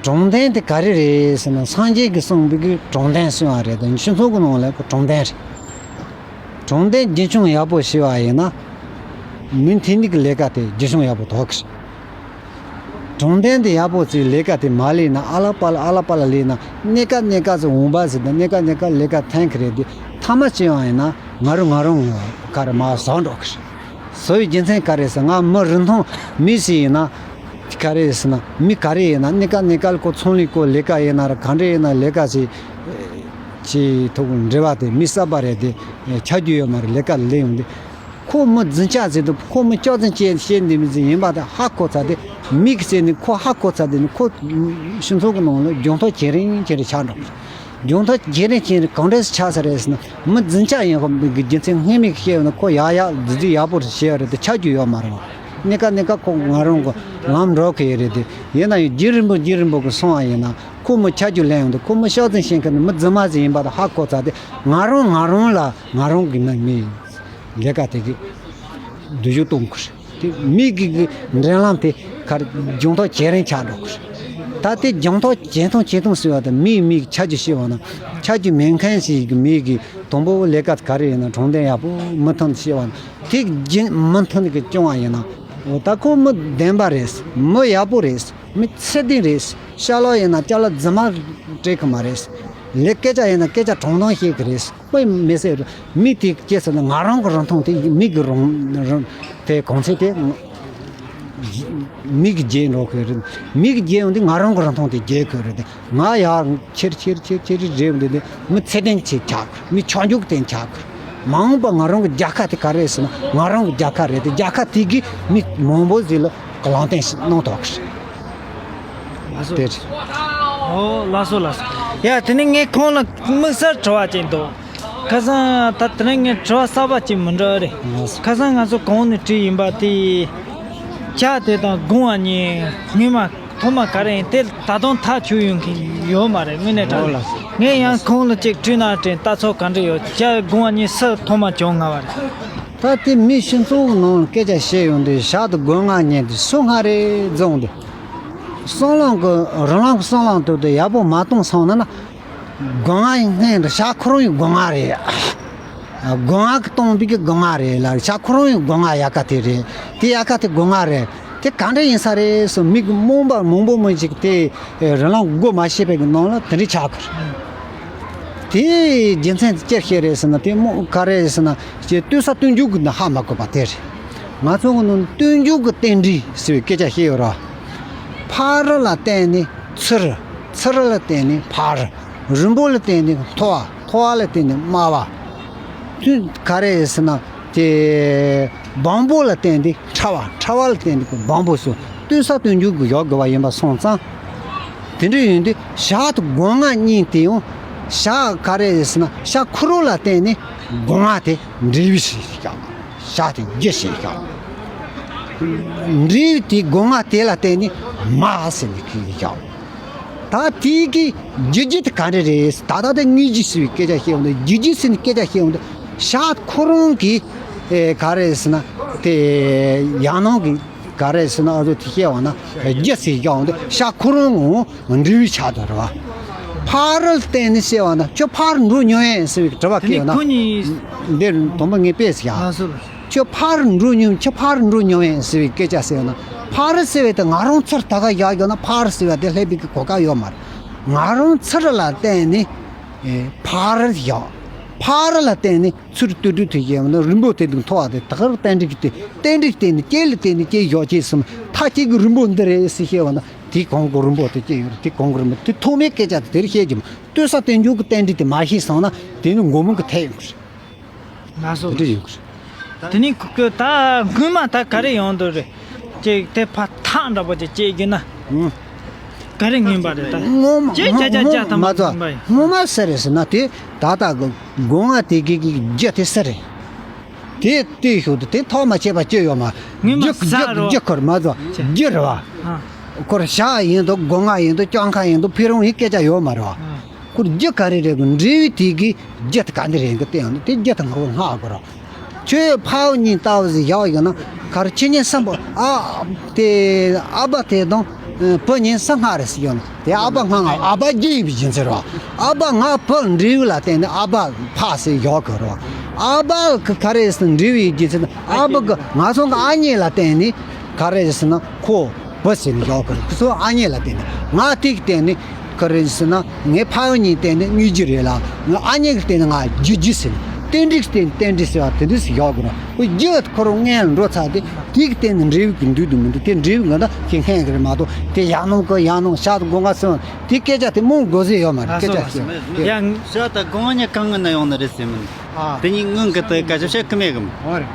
དྲང་བདེན་དེ་ག་རེ་རེད་ཟེར་ན། སངས་རྒྱས་ཀྱིས་གསུངས་པའི་གི་དྲང་བདེན་གསུང་བ་རེད་དང་། སྤྱི་ཚོགས་ཀྱི་ནང་ལ་གི་དྲང་བདེན་རེད། དྲང་བདེན་རྒྱུན་འཁྱོངས་ཡག་པོ་བྱས་པ་ཡིན་ན། མི་མཐུན་ནི་གི་ལས་ཀ་དེ་རྒྱུན་འཁྱོངས་ཡག་པོ་ཐོག་གི་རེད། དྲང་བདེན་དེ་ཡག་པོ་བྱས་ལས་ཀ་དེ་མ་ལས་ན། ཨ་ལ་པ་ལ་ཨ་ལ་པ་ལ་ལས་ན། གནས་སྐབས་གནས་སྐབས་སུ་འོང་བ་ཟེར་དང་། གནས་སྐབས་གནས་སྐབས་ལས་ཀ་འཐེན་གི་རེད་དེ། མཐའ་མ་བྱས་པ་ཡིན་ན་ང་རང་ང་རང་ག་རེ་མར་ཟག་འགྲོ་གི་རེད། བཟོ་བའི་རྒྱུ་མཚན་ག་རེ་ཟེར། ང་མི་རིན་ཐང་མི་ཞིག་ཡིན་ན། ག་རེ་ཟེར་ན། མི་ག་རེ་ཡིན་ན། གནས་སྐབས་གནས་སྐབས་ཁོ་ཚོང་ལས་ཁོ་ལས་ཀ་ཡིན་ན་ར། ག་འདྲ་ཡིན་ན་ལས་ཀ་བྱེད། ཅེས་ཐུག་འབྲེལ་བ་དེ་མི་གསར་པ་རེད་དེ། ཆ་རྒྱུས་ཡོད་མ་རེད། ལས་ཀ་ལས་ཡོང་དུས། ཁོ་མི་རྫུན་ཆག་ཟེར་དུས། ཁོ་མི་སྐྱག་རྫུན་བཤད་བཤད་འདི་མི་ཟིག་ཡིན་པ་དེ་ཧ་གོ་ཚར་དུས། མི་གི་རྩ་ནས་ཁོ་ཧ་གོ་ཚར་དུས་ནི། ཁོ་སྤྱི་ཚོགས་ཀྱི་ནང་ལ་རྒྱང་ཐག་ཇེ་རིང་ཇེ་རིང་ཆགས་འགྲོ། རྒྱང་ཐག་ཇེ་རིང་ཇེ་རིང་གང་འདྲས་སེ་ཆགས་ས་རེད་ཟེར་ན། མི་རྫུན་ཆག་ཡིན་ཁོ་མི་གི་རྒྱུ་མཚན་སྔོན་མེད་ཀྱི་བཤད་ཡོད་ན། ཁོ་ཡག་ཡག་རྫུ་རྫུ་ཡག་པོ་རེ་བཤད་ཡོད་རེད་དེ། ཆ་རྒྱུས་ཡོད་མ་རེད་བ། གནས་སྐབས་གནས་སྐབས་ཁོ་ང་རང་གི་ལམ་འགྲོ་གི་ཡོད་རེད་དེ། ཡིན་ན་ཡང་རྒྱུན་རིང་པོ་རྒྱུན་རིང་པོ་གི་སོང་བ་ཡིན་ན། ཁོ་མི་ཆ་རྒྱུས་ལེན་ཡོང་དུས། ཁོ་མི་སྐྱག་རྫུན་བཤད་མཁན་ནི་མི་རྫུན་མ་ཟིག་ཡིན་པ་དེ་ཧ་གོ་ཚར་དུས། ང་རང་ང་རང་ལ་ང་རང་གི་ནང་མི་ལས་ཀ་དེ་གི་སྡུག་ཞུགས་གཏོང་དགོས་རེད། དེ་མི་གི་གི་འབྲེལ་ལམ་དེ་གར་རྒྱང་ཐག་ཇེ་རིང་ཆགས་འགྲོ་གི་རེད། ད་དེ་རྒྱང་ཐག་ཇེ་ཐུང་ཇེ་ཐུང་ཟེར་བ་དང་། མི་མི་གི་ཆ་རྒྱུས་བཤད་པ་ན། ཆ་རྒྱུས་མེད་མཁན་ཞིག་གི་མི་གི་དང་པོ་ལས་ཀ་ག་རེ་ཡིན་ན་དྲང་བདེན་ཡག་པོ་མི་མཐུན་བཤད་པ་ན། དེ་རྒྱུན་མི་མཐུན་གི་བྱུང་བ་ཡིན་ན། འོ་ད་ཁོ་མི་བདེན་པ་རེད། མི་ཡག་པོ་རེད། མི་ཚད་ལྡན་རེད། ཅ་ལག་ཡིན་ན་ཅ་ལག་རྫུན་མ་སྤྲད་གི་མ་རེད། ལས་སྐད་ཆ་ཡིན་ན་སྐད་ཆ་དྲང་དྲང་བཤད་གི་རེད། དཔེ་མི་སྲིད་རེད། མི་དེ་སྐྱེས་ཟེར་ན་ང་རང་གི་རིན་ཐང་དེ། མི་གི་རང་རང་དེ་གོང་ཚད་དེ་མི་གི་རྗེས་འགྲོ་གི་རེད། མི་གི་རྗེས་འོང་དུས་ང་རང་གི་རིན་ཐང་དེ་རྒྱས་གི་རེད་དེ། ང་ཡར་ཆེར་ཆེར་ཆེར་ཆེར་རེད་འདི་དེ། མི་ཚད་ལྡན་ཆེ་ཆགས་གི། མི་ཆ་འཇོག་ལྡན་ཆགས་གི། མ་འོངས་པ་ང་རང་གི་རྒྱལ་ཁ་དེ་ག་རེ་ཟེར་ན། ང་རང་གི་རྒྱལ་ཁ་རེད་དེ། རྒྱལ་ཁ་དེ་གིས་མི་མང་པོ་ཟིག་ལ་གླེང་སྟེགས་ཤིག་གནང་ཐུབ་གི་རེད། ལགས་སོ། དེ་རེད། ཨོ་ལགས་སོ་ལགས་སོ། ཡ་དེ་ནས་ངས་ཁོང་ལ་དམིགས་བསལ་དྲི་བ་ཅིག་འདུག་ཁ་སང་ད་དེ་ནས་ངས་དྲི་བ་གསར་པ་ཅིག་མི་འདྲ་རེད། ལགས་སོ། ཁ་སང་ང་ཚོ་གོང་ནས་དྲིས་ཡིན་པ་དེ། ཇ་དེ་དང་སྒོང་བ་གཉིས་སྔོན་མ་ཐོག་མ་ག་རེ་ཡིན་དེ་ད་དུང་ཐག་ཆོད་ཡོང་གི་ཡོད་མ་རེད། དངོས་གནས་དྲང་། ཨོ་ལགས་སོ། ངས་ཡང་ཁོང་ལ་ཅིག་དྲིས་ན་དྲན། ལྟ་ཚོད་ག་འདྲ་ཡོད། ཇ་སྒོང་བ་གཉིས་སུ་ཐོག་མ་བྱུང་ང་བ་རེད། ད་དེ་མི་སྤྱི་ཚོགས་ནང་སྐད་ཆ་བཤད་ཡོང་དུས། ཇ་དང་སྒོང་བ་གཉིས་དེ་སུ་སྔ་རེད་བཟུང་དུས། བསམ་བློ་གི་རང་རང་གི་བསམ་བློ་དེ་དེ་ཡག་པོ་མ་གཏོང་སོང་ན་ན། སྒོང་བ་སྔོན་དུ་ཇ་ཁོ་རང་གི་སྒོང་བ་རེད། སྒོང་བ་གིས་བཏང་བའི་གི་སྒོང་བ་རེད་ལ། ཇ་ཁོ་རང་གི་སྒོང་བ་ཡག་ག་དེ་རེད། དེ་ཡག་ག་དེ་སྒོང་བ་རེད། དེ་ག་འདྲ་ཡིན་ས་རེད་ཟེར། མི་གི་རྨོངས་པ་མང་པོ་མང་ཞིག་དེ་རང་རང་གི་སྒོ་མ་ཕྱེ་བའི་གི་ནང་ལ་དེ་འདྲ་ཆགས་གི་རེད། དེའི་རྒྱུ་མཚན་ཅི་ཞིག་རེད་ཟེར་ན། དེ་མོ་ག་རེ་ཟེར་ན། ཅེས་ལྟོས་ས་སྟོན་རྒྱུ་གི་ནི་ཧ་མ་གོ་བ་དེ་རེད། ང་ཚོ་གི་ནང་སྟོན་རྒྱུ་གི་རྟེན་འབྲེལ་ཟེར་བའི་སྐད་ཆ་བཤད་ཡོད་ར། ཕ་རོལ་ལ་བརྟེན་ནས་ཚུར། ཚུར་ལ་བརྟེན་ནས་ཕ་རོལ། རིང་པོ་ལ་བརྟེན་ནས་མཐོ་བ། མཐོ་བ་ལ་བརྟེན་ནས་དམའ་བ། དུས་ག་རེ་ཟེར་ན། དེ་སྦོམ་པོ་ལ་བརྟེན་ཏེ་ཕྲ་བ། ཕྲ་བ་ལ་བརྟེན་ཏེ་སྦོམ་པོ་སོགས་ལྟོས་ས་སྟོན་རྒྱུ་གི་ཡོད་དགོས་པ་ཡིན་པ་སོང་ཙང་། དེ་འདྲ་ཡིན་དུས་ཇ་དང་སྒོང་བ་གཉིས་དེ་ཡང་ཇ་ག་རེ་ཟེར་ན། ཇ་ཁོ་རང་ལ་བརྟེན་ནས་སྒོང་བ་དེ་འབྲས་བུ་ཞིག་བཞག་ཇ་དེ་རྒྱུ་ཞིག་བཞག་འབྲས་བུ་དེ་སྒོང་བ་དེ་ལ་བརྟེན་ནས་མ་ཟེར་ནས་ཁོས་བཞག་ད་དེའི་གི་རྒྱུ་རྒྱུ་དེ་ག་འདྲ་རེད། ད་ལྟ་དེ་དངོས་རྒྱུ་ཟེར་བའི་སྐད་ཆ་བཤད་འོང་དུས། རྒྱུ་རྒྱུ་ཟེར་ནས་སྐད་ཆ་བཤད་འོང་དུས། ཇ་ཁོ་རང་གི་ཨེ་ག་རེ་ཟེར་ན། དེ་ཡང་ནང་གི་ག་རེ་ཟེར་ན། ཨ་ཚོ་དེ་བཤད་འོང་ན་རྒྱུ་ཟེར་བཤད་འོང་དུས། ཇ་ཁོ་རང་ངོ་འབྲས་བུ་ཆགས་འདུག་རེད་བ། ཕ་རོལ་བརྟེན་ནས་བཤད་འོང་ན། ཁྱོད་ཕར་འགྲོ་མྱོང་ཡས་ཟེར་བའི་དྲི་བ་དེ་ནི་བཀོད་ཡོང་ན། ཁོ་གཉིས། འདིར་དང་པོ་ངས་དཔེ་ཟིག་ཡ། ལགས་སོ། ཁྱོད་ཕར་འགྲོ་མྱོང་། ཁྱོད་ཕར་འགྲོ་མྱོང་ཡས་ཟེར་བའི་སྐད་ཆ་ཟེར་ན། ཕར་ཟེར་བའི་དེ་ང་རང་ཚུར་ད་ག་བཞག་ཡོད་ན། ཕར་ཟེར་བ་དེ་སླེབས་པའི་གི་གོ་སྐབས་ཡོད་མ་རེད། ང་རང་ཚུར་ལ་བརྟེན་ནས་ཨེ་ཕར་བཞག་ཕར་ལ་བརྟེན་ནས་ཚུར་ལྟོས་གྲོས་ཐུབ་ཀྱི་ཡོད་ན། རིང་པོ་དེ་དང་མཐོ་བ་དེ་ད་ག་རང་རྟེན་འབྲེལ་གྱི་དེ། རྟེན་འབྲེལ་བརྟེན་ནས་སྐྱེས་ལ་བརྟེན་ནས་སྐྱེས་བཞག་ཅེས་སམ། ད་སྐྱེས་ཀྱི་རིང་པོ་འདི་རེད་ཟེར་བཤད་འོང་ན། དེ་གོང་གི་རིང་པོ་དེ་སྐྱེས་ཡོད་རེད། དེ་གོང་གི་རིང་པོ། དེ་ཐོག་མའི་སྐད་ཆ་དེ་དེར་བཤད་རྒྱུ་མ། ལྟོས་ས་སྟོན་རྒྱུ་གི་རྟེན་འབྲེལ་དེ་མ་ཤེས་སོང་ན། དེ་ནི་མགོ་མང་གི་ཐད་ཡོང་གི་རེད། ང་སོ། དེ་འདྲ་ཡོང་གི་རེད། དེ་ནི་ཁོ་ཁོས་ད་སྔོན་མ་ད་ག་རེ་ཡོང་འདུག་རེད། ཅིག་དེ་ཕ་ཐག་འདྲ་པོ་ཅིག་བཅད་རྒྱུ་ན། ཨང་། ག་རེ་ངན་པ་རེད་ད། སྔོན་མ་ཅེ་ཅ་ཅ་ཅ་ཐམ་མ་ཚོ་ངན་པ་ཡིན། སྔོན་མ་ཟེར་རེད་ཟེར་ན། དེ་ད་ལྟ་གི་སྒོང་བ་དེ་གི་གི་རྒྱུ་དེ་ཟེར་རེད། དེ་ལྟོས་ཤོག་དེ་ཐོག་མ་བཅད་པ་ཅི་ཡོད་མ། སྔོན་མ་རྒྱུ་ཟ་རོ། རྒྱུ་ཁོར་མ་ཚོ་ཅེ། རྒྱུ་རེད་བ། ཨ། ཁོར་ཞྭ་ཡིན་འདུག་སྒོ་ང་ཡིན་འདུག་སྤྱང་ཁ་ཡིན་འདུག་ཕི་རོང་ཡིན་སྐད་ཆ་ཡོད་མ་རེད་བ། ཁོར་རྒྱུ་ག་རེ་རེད་གི་འབྲས་བུ་དེ་གི་རྒྱུ་དེ་ག་འདི་རེད་གི་སྟེང་ནས་དེ་རྒྱུ་དེ་ངོ་བོ་སྔགས་དགོས་རོགས། ཁྱོད་ཕ་བུ་གཉིས་ལྟ་བུ་ཟིག་བཞག་ཡོད་ན་ག་རེ་ཁྱེད་གཉིས་སམ་པོ་ཨ་དེ་ཨ་ཕ་དེ་དང་བུ་གཉིས་ས་སྔགས་རེད་ཟེར་ཡོད་ན་དེ་ཨ་ཕ་སྔགས་ང་ཨ་ཕ་རྒྱུ་ཡིན་པའི་རྒྱུ་མཚན་རེད་བ། ཨ་ཕ་ང་བུ་འབྲས་བུ་ལ་བརྟེན་ནས་ཨ་ཕ་ཕ་ཟེར་བཞག་གི་རེད་བ། ཨ་ཕ་གི་ག་རེ་ཟེར་འབྲས་བུ་ཡི་རྒྱུ་མཚན་ཨ་ཕ་གི་ང་ཚོ་གི་ཨ་མྱེས་ལ་བརྟེན་ནས་ག་རེ་ཟེར་ན་ཁོ། བུ་ཟེར་ནས་བཞག་གི་རེད། ཁོ་ཚོ་ཨ་མྱེས་ལ་བརྟེན་ནས་ང་དེ་གི་སྟེང་ནས་ག་རེ་ཟེར་ན་ངའི་ཕ་ཡུལ་གཉིས་སྟེང་ནས་དངོས་རྒྱུ་རེད་ལ་ང་ཨ་མྱེས་ཀྱི་སྟེང་ནས་ང་རྒྱུ་རྒྱུ་ཟེར་ནས་རྟེན་འབྲེལ་གྱི་སྟེང་ནས་རྟེན་འབྲེལ་ཟེར་བ་དེ་འདྲ་ཞིག་བཞག་གི་རེད། ཁོ་རྒྱུ་ཁོ་རང་སྔོན་ལ་འགྲོ་ཚར་དེ་དེ་གི་སྟེང་ནས་འབྲས་བུ་གི་འདུག་འདུག་མི་འདུག་དེ་འབྲས་བུ་གི་ད་ཁྱེད་མཁན་གི་རེད་མ་གཏོགས་དེ་ཡག་ནོ་གི་ཡག་ནོ་ཤ་དང་སྒོ་ང་ཟེར་བ་དེ་སྐད་ཆ་དེ་མང་དགོས་ཟེར་ཡོད་མ་རེད། སྐད་ཆ་ཞིག་ཡ། ཤ་དང་སྒོ་ང་གཉིས་གང་གི་ན་ཡོང་ནི་རེད་ཟེར་མིན། ཨ། དེ་གཉིས་སྔོན་གི་དེ་སྐད་ཆ་བཤད་གི་མེད་གི་མོ། ཨོ་རེད།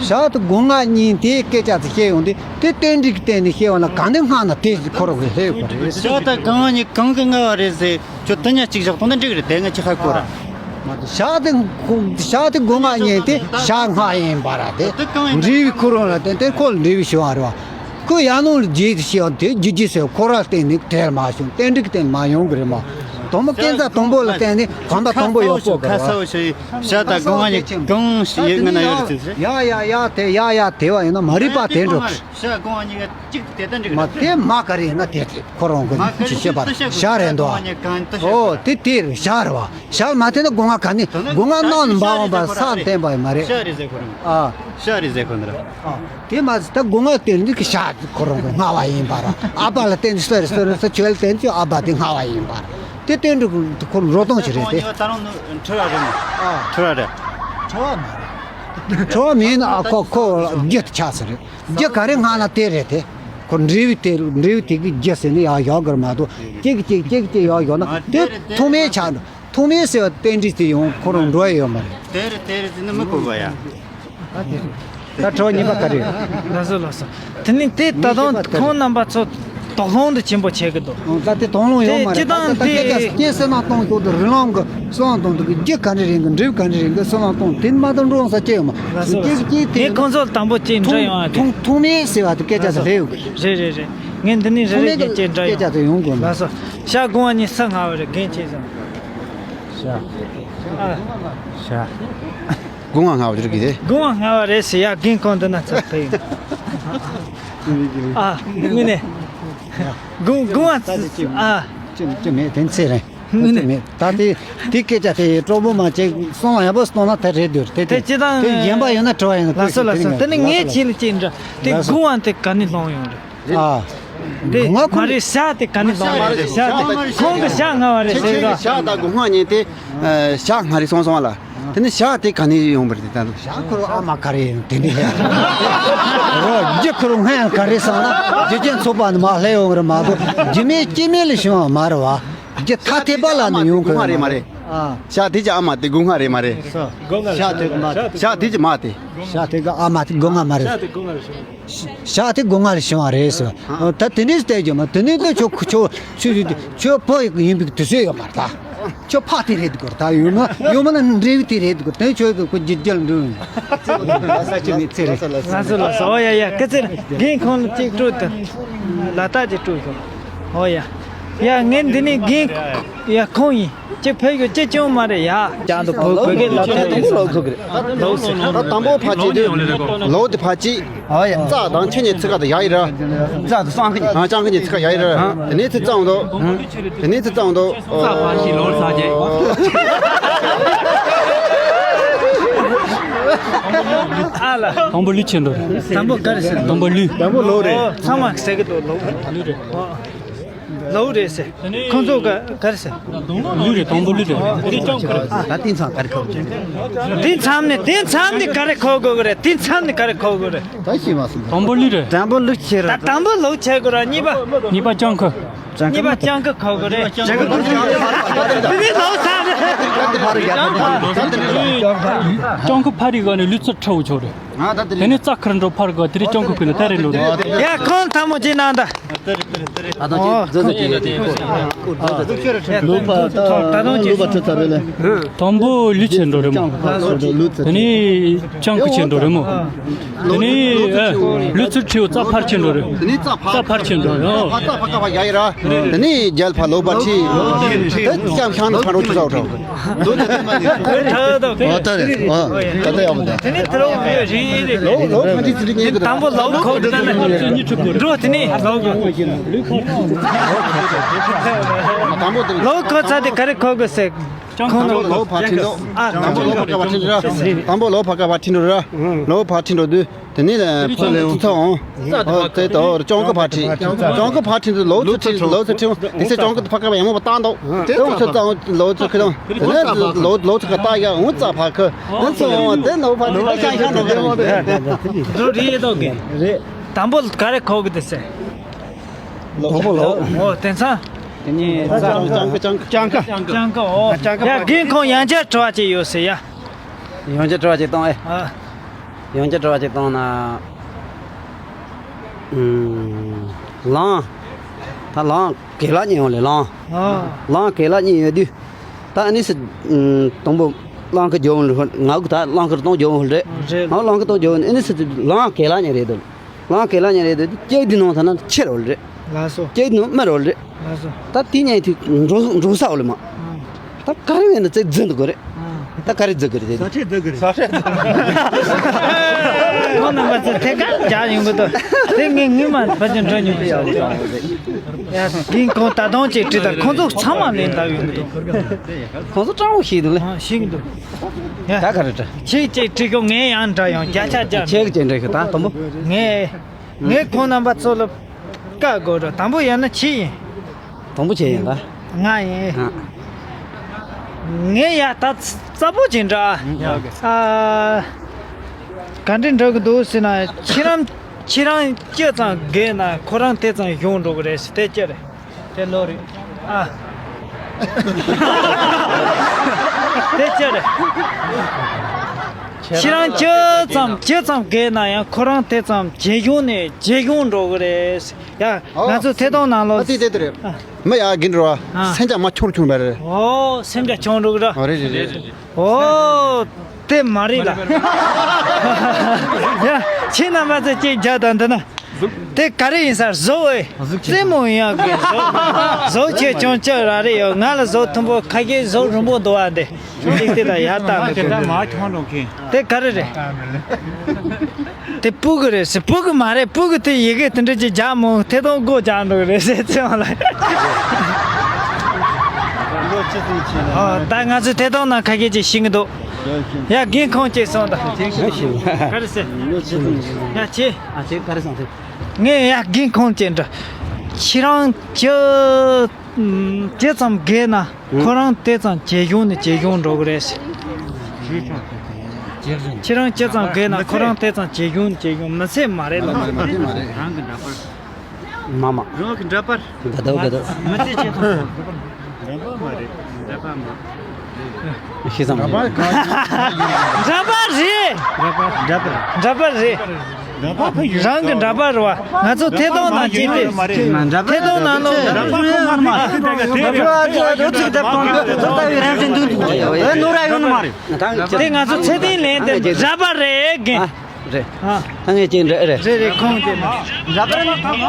ཞག་དང་སྒོ་ང་གཉིས་དེའི་སྐད་ཆ་དེ་བཤད་ཡོང་དུས་དེ་རྟེན་འབྲེལ་གྱི་སྟེང་ནས་བཤད་ཡོང་ན་གང་དེ་སྔགས་ན་དེ་ཁོ་རང་གི་ལྷད་ཡོད་པ་རེད། ཞག་དང་སྒོ་ང་གཉིས་གང་གི་སྔགས་པ་རེད་ཟེར་ཁྱོད་དེ་ཉག་གཅིག་བཞག་དང་དེ་འགྲིག་རེད་དེ་ང་ཅི་ཧ་གོ་ར། མ་གཏོགས་ཞག་དང་ཞག་དང་སྒོ་ང་གཉིས་དེ་ཞག་སྔགས་ཡིན་པ་ར་དེ་འབྲས་བུ་ཁོ་རང་ལ་བརྟེན་ཏེ་ཁོ་ལ་འབྲས་བུ་ཞུ་བ་རེད་བ། ཁོ་ཡང་ནོར་རྗེས་སུ་ཤེས་པ་དེ་རྒྱུ་རྒྱུ་ཟེར་ཁོ་ར་བརྟེན་ནས་དེར་མ་བྱུང་རྟེན་འབྲེལ་གྱི་སྟེང་མ་ཡོང་གི་རེད་མ། དང་པོ་སྐས་འཛེག་དང་པོ་ལ་བརྟེན་ནས་གོམ་པ་དང་པོ་ཡག་པོ་དགོས་རེད་བ། ཤ་དང་སྒོ་ང་གཉིས་གང་ཞིག་ཡོད་ངེས་ན་ཡོད་རེད་ཟེར། ཡ་ཡ་ཡ་དེ་ཡ་ཡ་དེ་བ་ཡིན་ན་མ་རིག་པ་དེ་འགྲོ། ཤ་སྒོ་ང་གཉིས་ཀ་གཅིག་དེ་ལྟར་འགྲིག་མ་རེད། དེ་མ་ག་རེ་ཡིན་ན་དེ་དེ་ཁོ་རང་གི་ཅི་བཤད་པ་ཤ་རེད་འདུག་ཨོ་དེ་དེ་རེད་ཤ་རེད་བ། ཤ་མ་དེ་ན་སྒོ་ང་ག་ནི་སྒོ་ང་ནང་ནས་འབབ་འོང་བ་ས་བརྟེན་པ་ཡིན་མ་རེད། ཤ་རེད་ཟེར་ཁོ་རང་། ཨ། ཤ་རེད་ཟེར་ཁོ་ན་ར། ཨ། དེ་མ་ཟད་ད་སྒོ་ང་བརྟེན་འདི་གི་ཤ་ཁོ་རང་གི་སྔགས་པ་ཡིན་པ་ར། ཨ་ཕ་ལ་བརྟེན་འདི་སོ་རེ་སོ་རེ་སོ་ཁྱོད་ལ་བརྟེན་ཅི་ཨ་ཕ་དེ་སྔགས་པ་ཡིན་པ་ར། དེ་བརྟེན་འདི་ཁོ་རོ་སྟོང་ཞིག་རེད་དེ། ད་རུང་ནི་ཁྲི་བ་རེད་མོ། ཨ། ཁྲི་བ་རེད། ཁྲི་བ་མ་རེད། ཁྲི་བ་མིན་ན་ཨ་ཁོ་ཁོ་རྒྱུ་དེ་ཆགས་ས་རེད། རྒྱུ་ག་རེ་སྔགས་ན་དེ་རེད་དེ། ཁོ་འབྲས་བུ་དེ་འབྲས་བུ་དེ་གི་རྒྱུ་ཟེར་ནས་ཡག་ཡག་གི་ར་མ་གཏོགས་གཅིག་གཅིག་གཅིག་གཅིག་ཡག་ཡོད་ན་དེ་ཐོག་མའི་ཆགས་འགྲོ། ཐོག་མའི་ཟེར་བ་རྟེན་འབྲེལ་དེ་ཡང་ཁོ་རང་འགྲོ་ཡ་ཡོད་མ་རེད། དེ་རེད་དེ་རེད་ཟེར་ནི་མི་གོ་བ་ཡ། ད་ཁྲོ་གཉིས་པ་ག་རེ། ལགས་སོ་ལགས་སོ། དེ་ནི་དེ་ད་དུང་ཁོང་རྣམ་པ་ཚོ་དོགས་སློང་དུ་ཆེན་པོ་བྱེད་ཀྱི་འདུག་ད་དེ་དོགས་སློང་ཡོད་མ་རེད། ད་ད་སྐད་ཆ་སྐྱེ་སེ་ན་གཏོང་ཞོར་དུ་རི་ལང་གི་སོང་གཏོང་དུ་གི་རྒྱུ་ག་འདྲ་རེད་གི་འབྲས་བུ་ག་འདྲ་རེད་གི་སོང་གཏོང་དེ་མ་གཏོང་འགྲོ་ས་སྐྱེ་ཡོད་མ་རེད། ལགས་སོ་ལགས་སོ། ངས་ཁོང་ཚོ་དང་པོ་གཅིག་འདྲི་ཡོང་ཡ་གི་ཐོག་མའི་ཟེར་བ་དེ་སྐད་ཆ་དེ་ལས་ཡོད་གི་རེད། རེད་རེད་རེད། ངས་འདི་ནས་རེ་རེ་ཐོག་མའི་གཅིག་གཅིག་འདྲི་ཡོང་། སྐད་ཆ་དེ་ཡོང་དགོས་མ། ལགས་སོ། ཤ་སྒོ་ང་གཉིས་ས་སྔགས་པ་རེད་རྒན་ཆེ་ཙང་། ཤ། ཨ། ཤ། སྒོ་ང་སྔགས་པ་རེད་གི་དེ། སྒོ་ང་སྔགས་པ་རེད་ཟེར་ཡ་རྒན་ཁོང་འདི་ན་ཚར་ཕེབས་ཡོང་། ཨ། དངོས་གནས། སྒོ་སྒོ་ང་ད་དེ་ཅི། ཨ། ཅི་ཅི་མེད་དེ་ཚེ་རིང་། དངོས་གནས། མེད་ད་དེ་དེ་སྐད་ཆ་དེ་གྲོགས་པོ་མ་ཅིག་གསང་བ་ཡག་པོ་གཏོང་ན་ད་རེད་འདུག་དེ་དེ་དེ་སྤྱི་བཏང་དེ་གཞན་པ་ཡོད་ན་དྲི་བ་ཡོད་ན་ལགས་སོ་ལགས་སོ། དེ་ནི་ངས་ཁྱེད་ལ་ཅིག་འདྲི། དེ་ལགས་སོ། སྒོ་ང་དེ་ག་ནས་ལོང་ཡོང་རེད། ཨ། དེ་སྒོ་ང་མ་རེད། ཤ་དེ་ག་ནས་ལོང་བ་རེད། ཤ་དེ་ཁོང་གི་ཤ་སྔགས་པ་རེད་ཟེར་ག་ཤ་དང་སྒོ་ང་གཉིས་དེ་ཤ་སྔགས་རེད་སོང་སོང་བ་ལ། དེ་ནི་ཤ་དེ་ག་ནས་ཡོང་བ་རེད་ད་དུང་། ཤ་ཁོ་རང་ཨ་མ་ག་རེ་ཡིན་དེ་འདི་ལས་རོ་རྒྱུ་ཁོ་རང་སྔོན་ག་རེ་སོང་ན་རྒྱུ་རྐྱེན་ཚོགས་པ་ནི་མ་སླེབས་ཡོང་གི་རེད་མ་གཏོགས་རྒྱུ་མེད་རྐྱེན་མེད་ལས་བྱུང་བ་མ་རེད་བ། རྒྱུ་ཐ་དད་པ་ལ་ནི་ཡོང་གི་རེད་མ་རེད། ཨ། ཤ་དེ་ཅི་ཨ་མ་དེ་སྒོ་ང་རེད་མ་རེད། ཤ་དེ་གི་མ་དེ། ཤ་དེ་ཅི་མ་དེ། ཤ་དེ་གི་ཨ་མ་དེ་སྒོ་ང་མ་རེད། ཤ་དེ་སྒོ་ང་ལ་བྱུང་བ་རེད་ཟེར། ད་དེ་འདྲས་བལྟས་ཀྱང་མ་དེ་ནས་ད་ཁྱོད་ཁྱོད་ཁྱོད་ཁྱོད་ཁྱོད་ཕ་ཡིན་པའི་དུས་ཚོད་ཡོད་མ་རེད་ད། ཁྱོད་ཕ་དེ་རེད་དགོས་ད་ཡོད་མ་ཡོད་མ་ན་འབྲས་བུ་དེ་རེད་དགོས་དེ་ཁྱོད་ཁྱོད་རྒྱུ་རྒྱུ་འགྲོ་ས་ཆུ་མི་ཚེ་རེད། ལགས་སོ་ལགས་སོ། ཨོ་ཡ་ཡ་སྐུ་ཚེ་རིང་། རྒན་ཁོང་ལ་གཅིག་སྤྲོད་དང་། ལ་དྭགས་ཀྱི་སྤྲོད་ཤོག་ཨོ་ཡ། ཡ་ངས་འདི་ནས་རྒན་ཡ་ཁོང་ཡིན། ཅི་ཕེབས་ཡོད་ཅི་ཅུང་མ་རེད་ཡ། ཅང་དུ་བོད་བོད་སྐད་ལབ་ཐུབ་དུས་ལོག་ཐུབ་ཀྱི་རེད། ལོག་ཟེར། ད་དང་པོ་ཕར་ཅིག་དུས་ལོག་དེ་ཕར་ཅིག་ཨ་ཡ། རྩ་དང་ཆུ་གཉིས་ཚིག་ཁ་དུ་ཡ་ཡི་ར། རྩ་དུ་སང་ཁ་གཉིས། ཨ་ཅང་ཁ་གཉིས་ཚིག་ཁ་ཡ་ཡི་ར། དེ་ནས་ཚིག་གཙང་དུ། དེ་ནས་ཚིག་གཙང་དུ། རྩ་ཕར་ཞིག་ལོག་ཚར་རྗེས། ཨ་ལ། དང་པོ་ལུས་ཆེན་འགྲོ་རེད། དང་པོ་ག་རེ་ཟེར། དང་པོ་ལུས། དང་པོ་ལོག་རེད། ཚང་མ་ཟེར་གི་འདུག་ལོག་ལུས་རེད། ལོག་རེད་ཟེར། ཁོང་ཚོ་ག་ག་རེ་ཟེར། ལུས་རེད། དང་པོ་ལུས་རེད། ད་དེང་སང་ག་རེ་ཁོ། དེ་མཚམས་ནས་དེ་མཚམས་ནས་ག་རེ་ཁོ་དགོས་གི་རེད། དེ་མཚམས་ནས་ག་རེ་ཁོ་དགོས་རེད། ད་ཤེས་མ་སོང་། དང་པོ་ལུས་རེད། དང་པོ་ལུག་ཆེ་ར། ད་དང་པོ་ལུག་ཆེ་དགོས་ར། གཉིས་པ། གཉིས་པ་སྤྱང་ཁུ། གཉིས་པ་སྤྱང་ཁུ་ཁོ་དགོས་རེད། དེ་ནི་ལོ་ཚ་རེད། སྤྱང་ཁུ་ཕ་རི་ག་ནས་ལུས་ཚོ་ཁྲ་བོ་ཆོག་རེད། ང་ད་དེ་ནས་རྩྭ་ཁར་འགྲོ་ཕར་དགོས། དེ་རིང་སྤྱང་ཀི་ཁུལ་ལ་ད་རེས་འགྲོ་རེད། ཡ་ཁོང་ཐལ་མོ་ཅིག་གནང་ད། ད་དུང་ཅིག་ཨོ། མཛོད་མཛོད་ཅིག་ཡོད་དེ། ལོ་ཕ་ད་ད་དུང་ཅིག་ལོ་ཕ་ད་ལུས་པ་ཁྲི་ཚར་རེད་ལ། དང་པོ་ལུས་ཆེ་འགྲོ་རེད་མོ། ལུས་ཆེ། དེ་ནས་སྤྱང་ཀི་ཆེ་འགྲོ་རེད་མོ། དེ་ནས་ཨ་ལུས་ཚུར་ཁྲིའུ་རྩྭ་ཕར་ཆེ་འགྲོ་རེད། དེ་ནས་རྩྭ་ཕར། རྩྭ་ཕར་ཆེ་འགྲོ་རེད། ཨོ། རྩྭ་ཕར་ཀ་བ་ཡ་ཡི་ར། དེ་ནས་རྒྱལ་ཕ་ལོ་ཕ་ཁྲི། དེ་སྐྱབས་ཤང་ནས་ཕར་འགྲོ་ཆུ་ཚ་འགྲོ། ཨོ་ད་རེད། ཨོ་ད་ལྟ་ཡག་པོ་འདུག་དེ་ནས་དེ་རུ་རེད་རེད། ལོ་ལོ་ཕ་ཁྲི་ཚུར་ཉེ་གི་དང་པོ་ལོ་ཁོ་ད་ནི་འགྲོ། དེ་ནས་ལོ་དང་པོ་དེ་ལོ་ཁོ་ཚ་དེ་ག་རེ་ཁོ་གི་ཟེར། ཁོང་ལོ་ལོ་ཕ་ཁྲི་འགྲོ། ཨ་དང་པོ་ལོ་ཕ་ཀ་བ་ཁྲི་འགྲོ། དང་པོ་ལོ་ཕ་ཀ་བ་ཁྲི་འགྲོ་ར། ལོ་ཕ་ཁྲི་འགྲོ་དུས། དེ་ནས་ཕ་ལེ་འོང་ཚ་འོང་། ཨོ་དེ་ལྟ་བུར་སྤྱང་ཀི་ཕ་ཁྲི། སྤྱང་ཀི་ཕ་ཁྲི་འདི་ལོ་ཚོ་ཁྲི་ལོ་ཚོ་ཁྲི་འོང་། དེ་ཚེ་སྤྱང་ཀི་ཕ་ཁ་བ་ཡང་མོ་བ་བཏང་འདུག་དེ་འོང་ཚོ་ཚ་འོང་ལོ་ཚོ་ཁྲི་འོང་། དེ་ནས་ལོ་ལོ་ཚོ་ཁ་བཏགས་ཡ་འོང་རྩྭ་ཕ་ཁ་འོང་ཚོ་འོང་། དེ་ལོ་ཕ་ཁྲི་ལ་ཤང་ཤང་འགྲོ་གི་རེད། འགྲོ་རེད་འདུག་གི་རེད། དང་པོ་ག་རེ་ཁོག་གི་དེ་ཟེར། དང་པོ་ལོ། ཨོ་དེང་སང་། དེ་ནས་རྩྭ་སྤྱང་ཀི་སྤྱང་ཀི་སྤྱང་ཀི། སྤྱང་ཀི་ཨོ། ཡ་རྒན་ཁོང་ཡང་བསྐྱར་དྲི་བ་ཅིག་ཡོད་ཟེར་ཡ། ཡང་བསྐྱར་དྲི་བ་ཅིག་བཏང་ཨེ། ཨ། ཡང་བསྐྱར་དྲི་བ་ཅིག་བཏང་ན། ཨུམ། ལང་། ད་ལང་གེ་ལ་གཉིས་ཡོང་ལེ་ལང་། ཨ། ལང་གེ་ལ་གཉིས་ཡོད་དུས། ད་ཨ་ནི་སི། ཨུམ། དང་པོ། ལང་ཀི་རྒྱབ་ལ་ཧོལ་ང་གི་ད་ལང་ཀི་གཏོང་རྒྱབ་ཧོལ་རེད། རེད། ང་ལང་ཀི་གཏོང་རྒྱབ་ཨ་ནི་སི་ལང་གེ་ལ་གཉིས་རེད་དོ། ལང་གེ་ལ་གཉིས་རེད་དོ། ལྕགས་འདི་ནང་ཐ་ན་ཆེ་རོལ་རེད། ལགས་སོ། ལྕགས་འདི་ནང་དམའ་རོལ་རེད། ལགས་སོ། ད་དེ་གཉིས་དུས་འགྲོ་འགྲོ་ས་འོ་ལེ་མ། ཨང་། ད་ག་རེ་བས་ན་ཚེ་རྫི་འདུག་གོ་རེད། ཨང་། ད་ག་རེ་རྫི་གི་རེད་དེ། ས་ཆས་རྫི་གི་རེད། ས་ཆས་རྫི་གི་རེད། ཁོང་རྣམ་པ་ཚོ་ཐད་ཀར་རྒྱག་ཡོང་གི་འདུག་དེ་ངས་ངས་མ་ཕལ་ཆེར་འགྲོ་མྱོང་གི་ཡོད་རེད། ཡ་རྒན་ཁོང་ད་དུང་ཅིག་དྲིས་དང་ཁོང་ཚོ་ཚང་མ་ལེན་ཐུབ་ཡོང་གི་འདུག་ཁོང་ཚོ་སྤྲང་བོ་ཞིག་འདུག་ལེ། ཨང་ཤེས་ཀྱི་འདུག་ཡ། ད་ག་རེ་དྲ། ཁྱེད་ཅིག་དྲི་གོ་ངས་ཡང་འདྲ་ཡང་བརྒྱ་ཆ་བརྒྱ། ཁྱེད་ཀྱི་ཅིག་འདྲ་ཤི་ད་དང་པོ། ངས། ངས་ཁོང་རྣམ་པ་ཚོ་ལ་བཀའ་དགོས་ར། དང་པོ་ཡིན་ན་ཁྱེད་ཡིན། དང་པོ་ཁྱེད་ཡིན་ད། ང་ཡིན། ཨ། ངས་ཡ་ད་རྩ་པོ་ཅིག་འདྲ། ཨ། ག་འདྲ་འདྲ་གི་འདུག་ཟེར་ན་ཁྱེད་རང་ཁྱེད་རང་ཅི་ཙམ་རྒས་ན་ཁོ་རང་དེ་ཙམ་གཞོན་འགྲོ་གི་རེད་ཟེར། དེ་ཅི་རེད། དེ་ལོ་རེད། ཨ། དེ་ཅི་རེད། ཁྱེད་རང་ཇི་ཙམ་ཇི་ཙམ་རྒས་ན་ཡང་ཁོ་རང་དེ་ཙམ་ཇེ་ཆུང་ནས་ཇེ་ཆུང་འགྲོ་གི་རེད། ཡ། ང་ཚོ་ཐད་གཏོང་ནང་ལོགས། ཨ་དེ་དེ་དེ་རེད། ཨ། མི་ཡ་རྒན་འགྲོ་བ། ཨ། སེམས་ཅན་མ་ཆུང་ཆུང་བ་རེད། ཨོ་སེམས་ཅན་ཆུང་འགྲོ་གི་ར། ཨོ་རེད་རེད་རེད། ཨོ། དེ་མ་རེད་ལ། ཡ། ཁྱེད་རྣམ་པ་ཚོ་ཅིག་རྒྱག་དང་འདི་ན། དེ་ག་རེ་ཡིན་ས་རེད། གཟུགས་ཨེ། རྩེད་མོ་ཡིན་ཡག་གི་གཟུགས། གཟུགས་ཆེ་ཆུང་ཅི་ར་རེ་ཡོད། ང་ལ་གཟུགས་མཐོན་པོ། ཁ་ཤས་གཟུགས་རིང་པོ་འདུག་བ་འདི། ཅིག་དེ་ལ་ཡར་བཏང་འདུག་དེ་མ་ཆུང་འགྲོ་མཁན། དེ་ག་རེ་རེད། དེ་སྤུ་གུ་རེད་ཟེར། སྤུ་གུ་མ་རེད། སྤུ་གུ་དེ་ཡི་གེ་དེ་འདྲ་ཅིག་རྒྱག་མོ། ཐད་གཏོང་སྒོ་རྒྱག་འགྲོ་གི་རེད་ཟེར། ཚེ་དབང་ལགས། ལོ་ཆེ་ཙམ་ཕྱིན་ན། ཨོ་ད་ང་ཚོའི་ཐད་གཏོང་ནང་ཁ་ཤས་ཅིག་ཤེས་ཀྱི་འདུག་ཡ་རྒན་ཁོང་ཅིག་སོང་ད། ག་རེ་ཟེར། ལོ་ཆེ་ཙམ་ཕྱིན་ན། ཡ་ཁྱེད། ཨ་ཁྱེད་ག་རེ་སོང་ཟེར། ངས་ཡ་རྒན་ཁོང་ཅིག་འདྲི། ཁྱེད་རང་ཇི་ཇི་ཙམ་རྒས་ན་ཁོ་རང་དེ་ཙམ་ཇེ་ཆུང་ནས་ཇེ་ཆུང་འགྲོ་གི་རེད་ཟེར། ཁྱེད་རང་ཇི་ཙམ་རྒས་ན་ཁོ་རང་དེ་ཙམ་ཇེ་ཆུང་ཇེ་ཆུང་། མི་ཚེ་མ་རེད་ལ། མ་རེད་མ་རེད། རང་གི་འདྲ་པར། མ་མ། རང་གི་འདྲ་པར། ག་དོ་ག་དོ། མི་ཚེ་ཆེ་ཐོག་འདྲ་པར་མ་རེད། འདྲ་པར་མ། ཤེས་ཙམ་མ་རེད། འདྲ་པར་རེད། འདྲ་པར་འདྲ་པར། འདྲ་པར་རེད། རང་གི་འདྲ་པར་རེད་བ། ང་ཚོ་ཐད་གཏོང་ནང་བྱས་ཏེ། ཐད་གཏོང་ནང་ལོགས། དེ་ང་ཚོ་ཚད་ལྡན་ལེན་ཏེ་འདྲ་པར་རེད་རྒན། རེད། ཨ། ད་ངས་ཅིག་འདྲི་ཨེ་རེད། རེད་རེད། ཁོང་དེ་ང་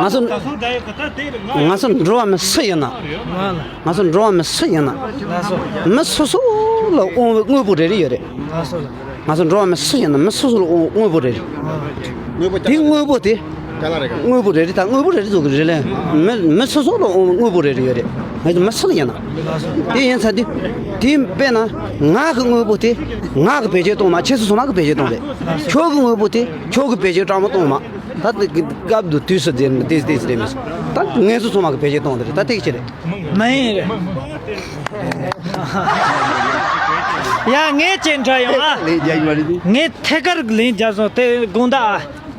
ཚོ། ང་ཚོ་འགྲོ་བ་མི་སུ་ཡིན་ན། ང་ཚོ་འགྲོ་བ་མི་སུ་ཡིན་ན། མི་སོ་སོ་ལ་དབང་བའི་དངོས་པོ་རེ་རེ་ཡོད་རེད། ང་ཚོ་འགྲོ་བ་མི་སུ་ཡིན་ན་མི་སོ་སོ་ལ་དབང་དངོས་པོ་རེ་རེད། དེ་དངོས་པོ་དེ། དངོས་པོ་རེ་རེ་ད་དངོས་པོ་རེ་རེ་ཟེར་གི་རེད་ལེ། མི་མི་སོ་སོ་ལ་དབང་བའི་དངོས་པོ་རེ་རེ་ཡོད་རེད། ང་ཚོ་མི་སུ་ལ་ཡིན་ན། དེ་ཡིན་ཚར་དུས། དེ་དཔེར་ན། ང་གི་དངོས་པོ་དེ། ང་གི་བེད་སྤྱོད་གཏོང་ན་ཁྱེད་ཚོ་ཚང་མ་གི་བེད་སྤྱོད་གཏོང་རེད། ཁྱོད་ཀྱི་དངོས་པོ་དེ། ཁྱོད་ཀྱི་བེད་སྤྱོད་སྤྲང་མོ་གཏོང་མ། ད་དེ་སྐབས་དུ་དུས་སུ་དེ་དེ་དེ་རེད་མི་སྲིད། ད་ངས་ཚོ་ཚང་མ་གི་བེད་སྤྱོད་གཏོང་དེ་རེད། ད་དེ་ཅི་རེད། མ་ཡིན་རེད། ཡ་ངས་ཅི་འདྲ་ཡོང་ཨ། ལས་རྒྱག་གི་མ་རེད་དེ། ངས་ཐད་ཀར་ལན་རྒྱག་སོང་དེ་དགོངས་དག་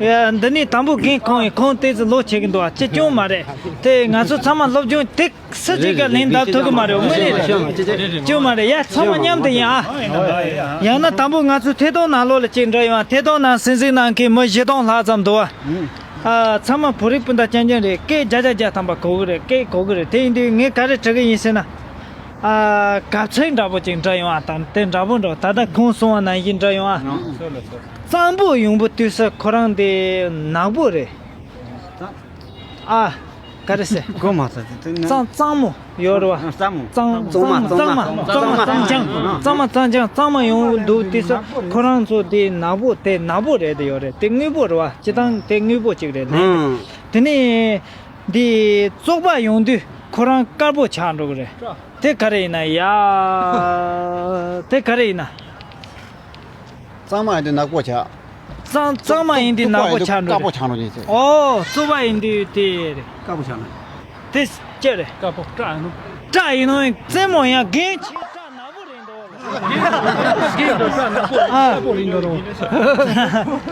ཨ། ཡ། འདི་ནས་དང་པོ་རྒན་ཁོང་ཡིན། ཁོང་ཏོག་ཙམ་ལོ་ཆེ་གི་འདུག་ཨ། ཅི་སྐྱོན་མ་རེད། དེ་ང་ཚོ་ཚང་མ་སློབ་སྦྱོང་དེ་སུ་གཅིག་གིས་ལན་འདེབས་ཐུབ་གི་མ་རེད། དངོས་གནས་རེད། སྐྱོན་མ་རེད། ཡ། ཚང་མ་མཉམ་དུ་ཡིན་ཨ། ཡང་ན་དང་པོ་ང་ཚོ་ཐད་གཏོང་ནང་ལོགས་ལ་ཅིག་འགྲོ་ཡོང་ཨ། ཐད་གཏོང་ནང་གཟིགས་གཟིགས་གནང་མཁན་མི་བཞི་སྟོང་ལྷག་ཙམ་འདུག་ཨ། ཨ། ཚང་མ་བོད་རིགས་སྤུན་ཟླ་རྐྱང་རྐྱང་རེད། སྐད་བརྒྱ་ཆ་བརྒྱ་ཐམ་པ་གོ་གི་རེད། སྐད་གོ་གི་རེད། དེ་ཡིན་དུས་ངས་ག་རེ་དྲི་གི་ཡིན་ཟེར་ན། ཨ། གབ་ཚིག་འདྲ་པོ་ཅིག་འདྲ་ཡོང་ཨ། དང་དེ་འདྲ་པོ་འགྲོ། ད་ལྟ་ཁོང་གསུང་བ་ནང་བཞིན་འདྲ་ཡོང་ཨ། གཙང་པོ་ཡོང་བའི་དུས་སུ་ཁོ་རང་དེ་ནག་པོ་རེད། ཨ། ག་རེ་ཟེར། གོ་མ་ཐུབ་དེ་ནི། གཙང་གཙང་མོ་ཡོད་རེད་བ། གཙང་མོ། གཙང་གཙང་མ། གཙང་མ། གཙང་མ། གཙང་མ། གཙང་རྐྱང་། གཙང་མ། གཙང་རྐྱང་། གཙང་མ་ཡོང་འདུག་དུས་སུ་ཁོ་རང་ཚོ་དེ་ནག་པོ། དེ་ནག་པོ་རེད། དེ་ཡོད་རེད། དེ་དངོས་པོ་རེད་བ། སྤྱིར་བཏང་དེ་དངོས་པོ་ཅིག་རེད་ལན། དེ་ནས་འདི་བཙོག་པ་ཡོང་དུས་ཁོ་རང་དཀར་པོ་ཆགས་འགྲོ་གི་རེད། དེ་ག་རེ་ཡིན་ན་ཡ། དེ་ག་རེ་ཡིན་ན། གཙང་མ་ཡིན་དུས་ནག་པོ་ཆགས། གཙང་གཙང་མ་ཡིན་དུས་ནག་པོ་ཆགས་འགྲོ་དཀར་པོ་རེད། ཆགས་འགྲོ་ཡིན་ཟེར། ཨོ། བཙོག་པ་ཡིན་དུས་དེ་རེད། དཀར་པོ་ཆགས་ན། དེ་ཅི་རེད། དཀར་པོ་སྐྲ་ཡིན་ནོ། སྐྲ་ཡིན་ནོ། རྩེད་མོ་ཡང་རྒན་ཆེ་སྐྲ་ནག་པོ་རེད་འདུག་རྒན་འདུག་སྐྲ་ནག་པོ་ཨ། དཀར་པོ་རེད་འདུག་རོ།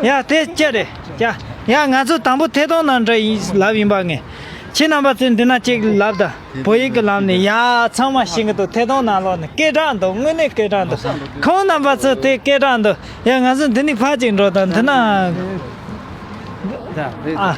ཡ། དེ་ཅི་རེད། ཡ། ཡ། ང་ཚོ་དང་པོ་ཐད་གཏོང་ནང་འདྲ་ཡིན་ལབ་ཡིན་པ་ངས། ཁྱེད་རྣམ་པ་ཚོས་འདི་ན་ཅིག་ལབ་དང་། བོད་ཡིག་གི་ལམ་ནས། ཡ། ཚང་མ་ཤེས་ཀྱི་འདུག་ཐད་གཏོང་ནང་ལོགས་ནས་སྐད་གྲགས་འདུག་དངོས་གནས་སྐད་གྲགས་འདུག་ཁོང་རྣམ་པ་ཚོ་དེ་སྐད་གྲགས་འདུག་ཡ། ང་ཚོ་འདི་ནས་ཕར་ཅིག་འགྲོ་དང་། འདི་ན། ཨ།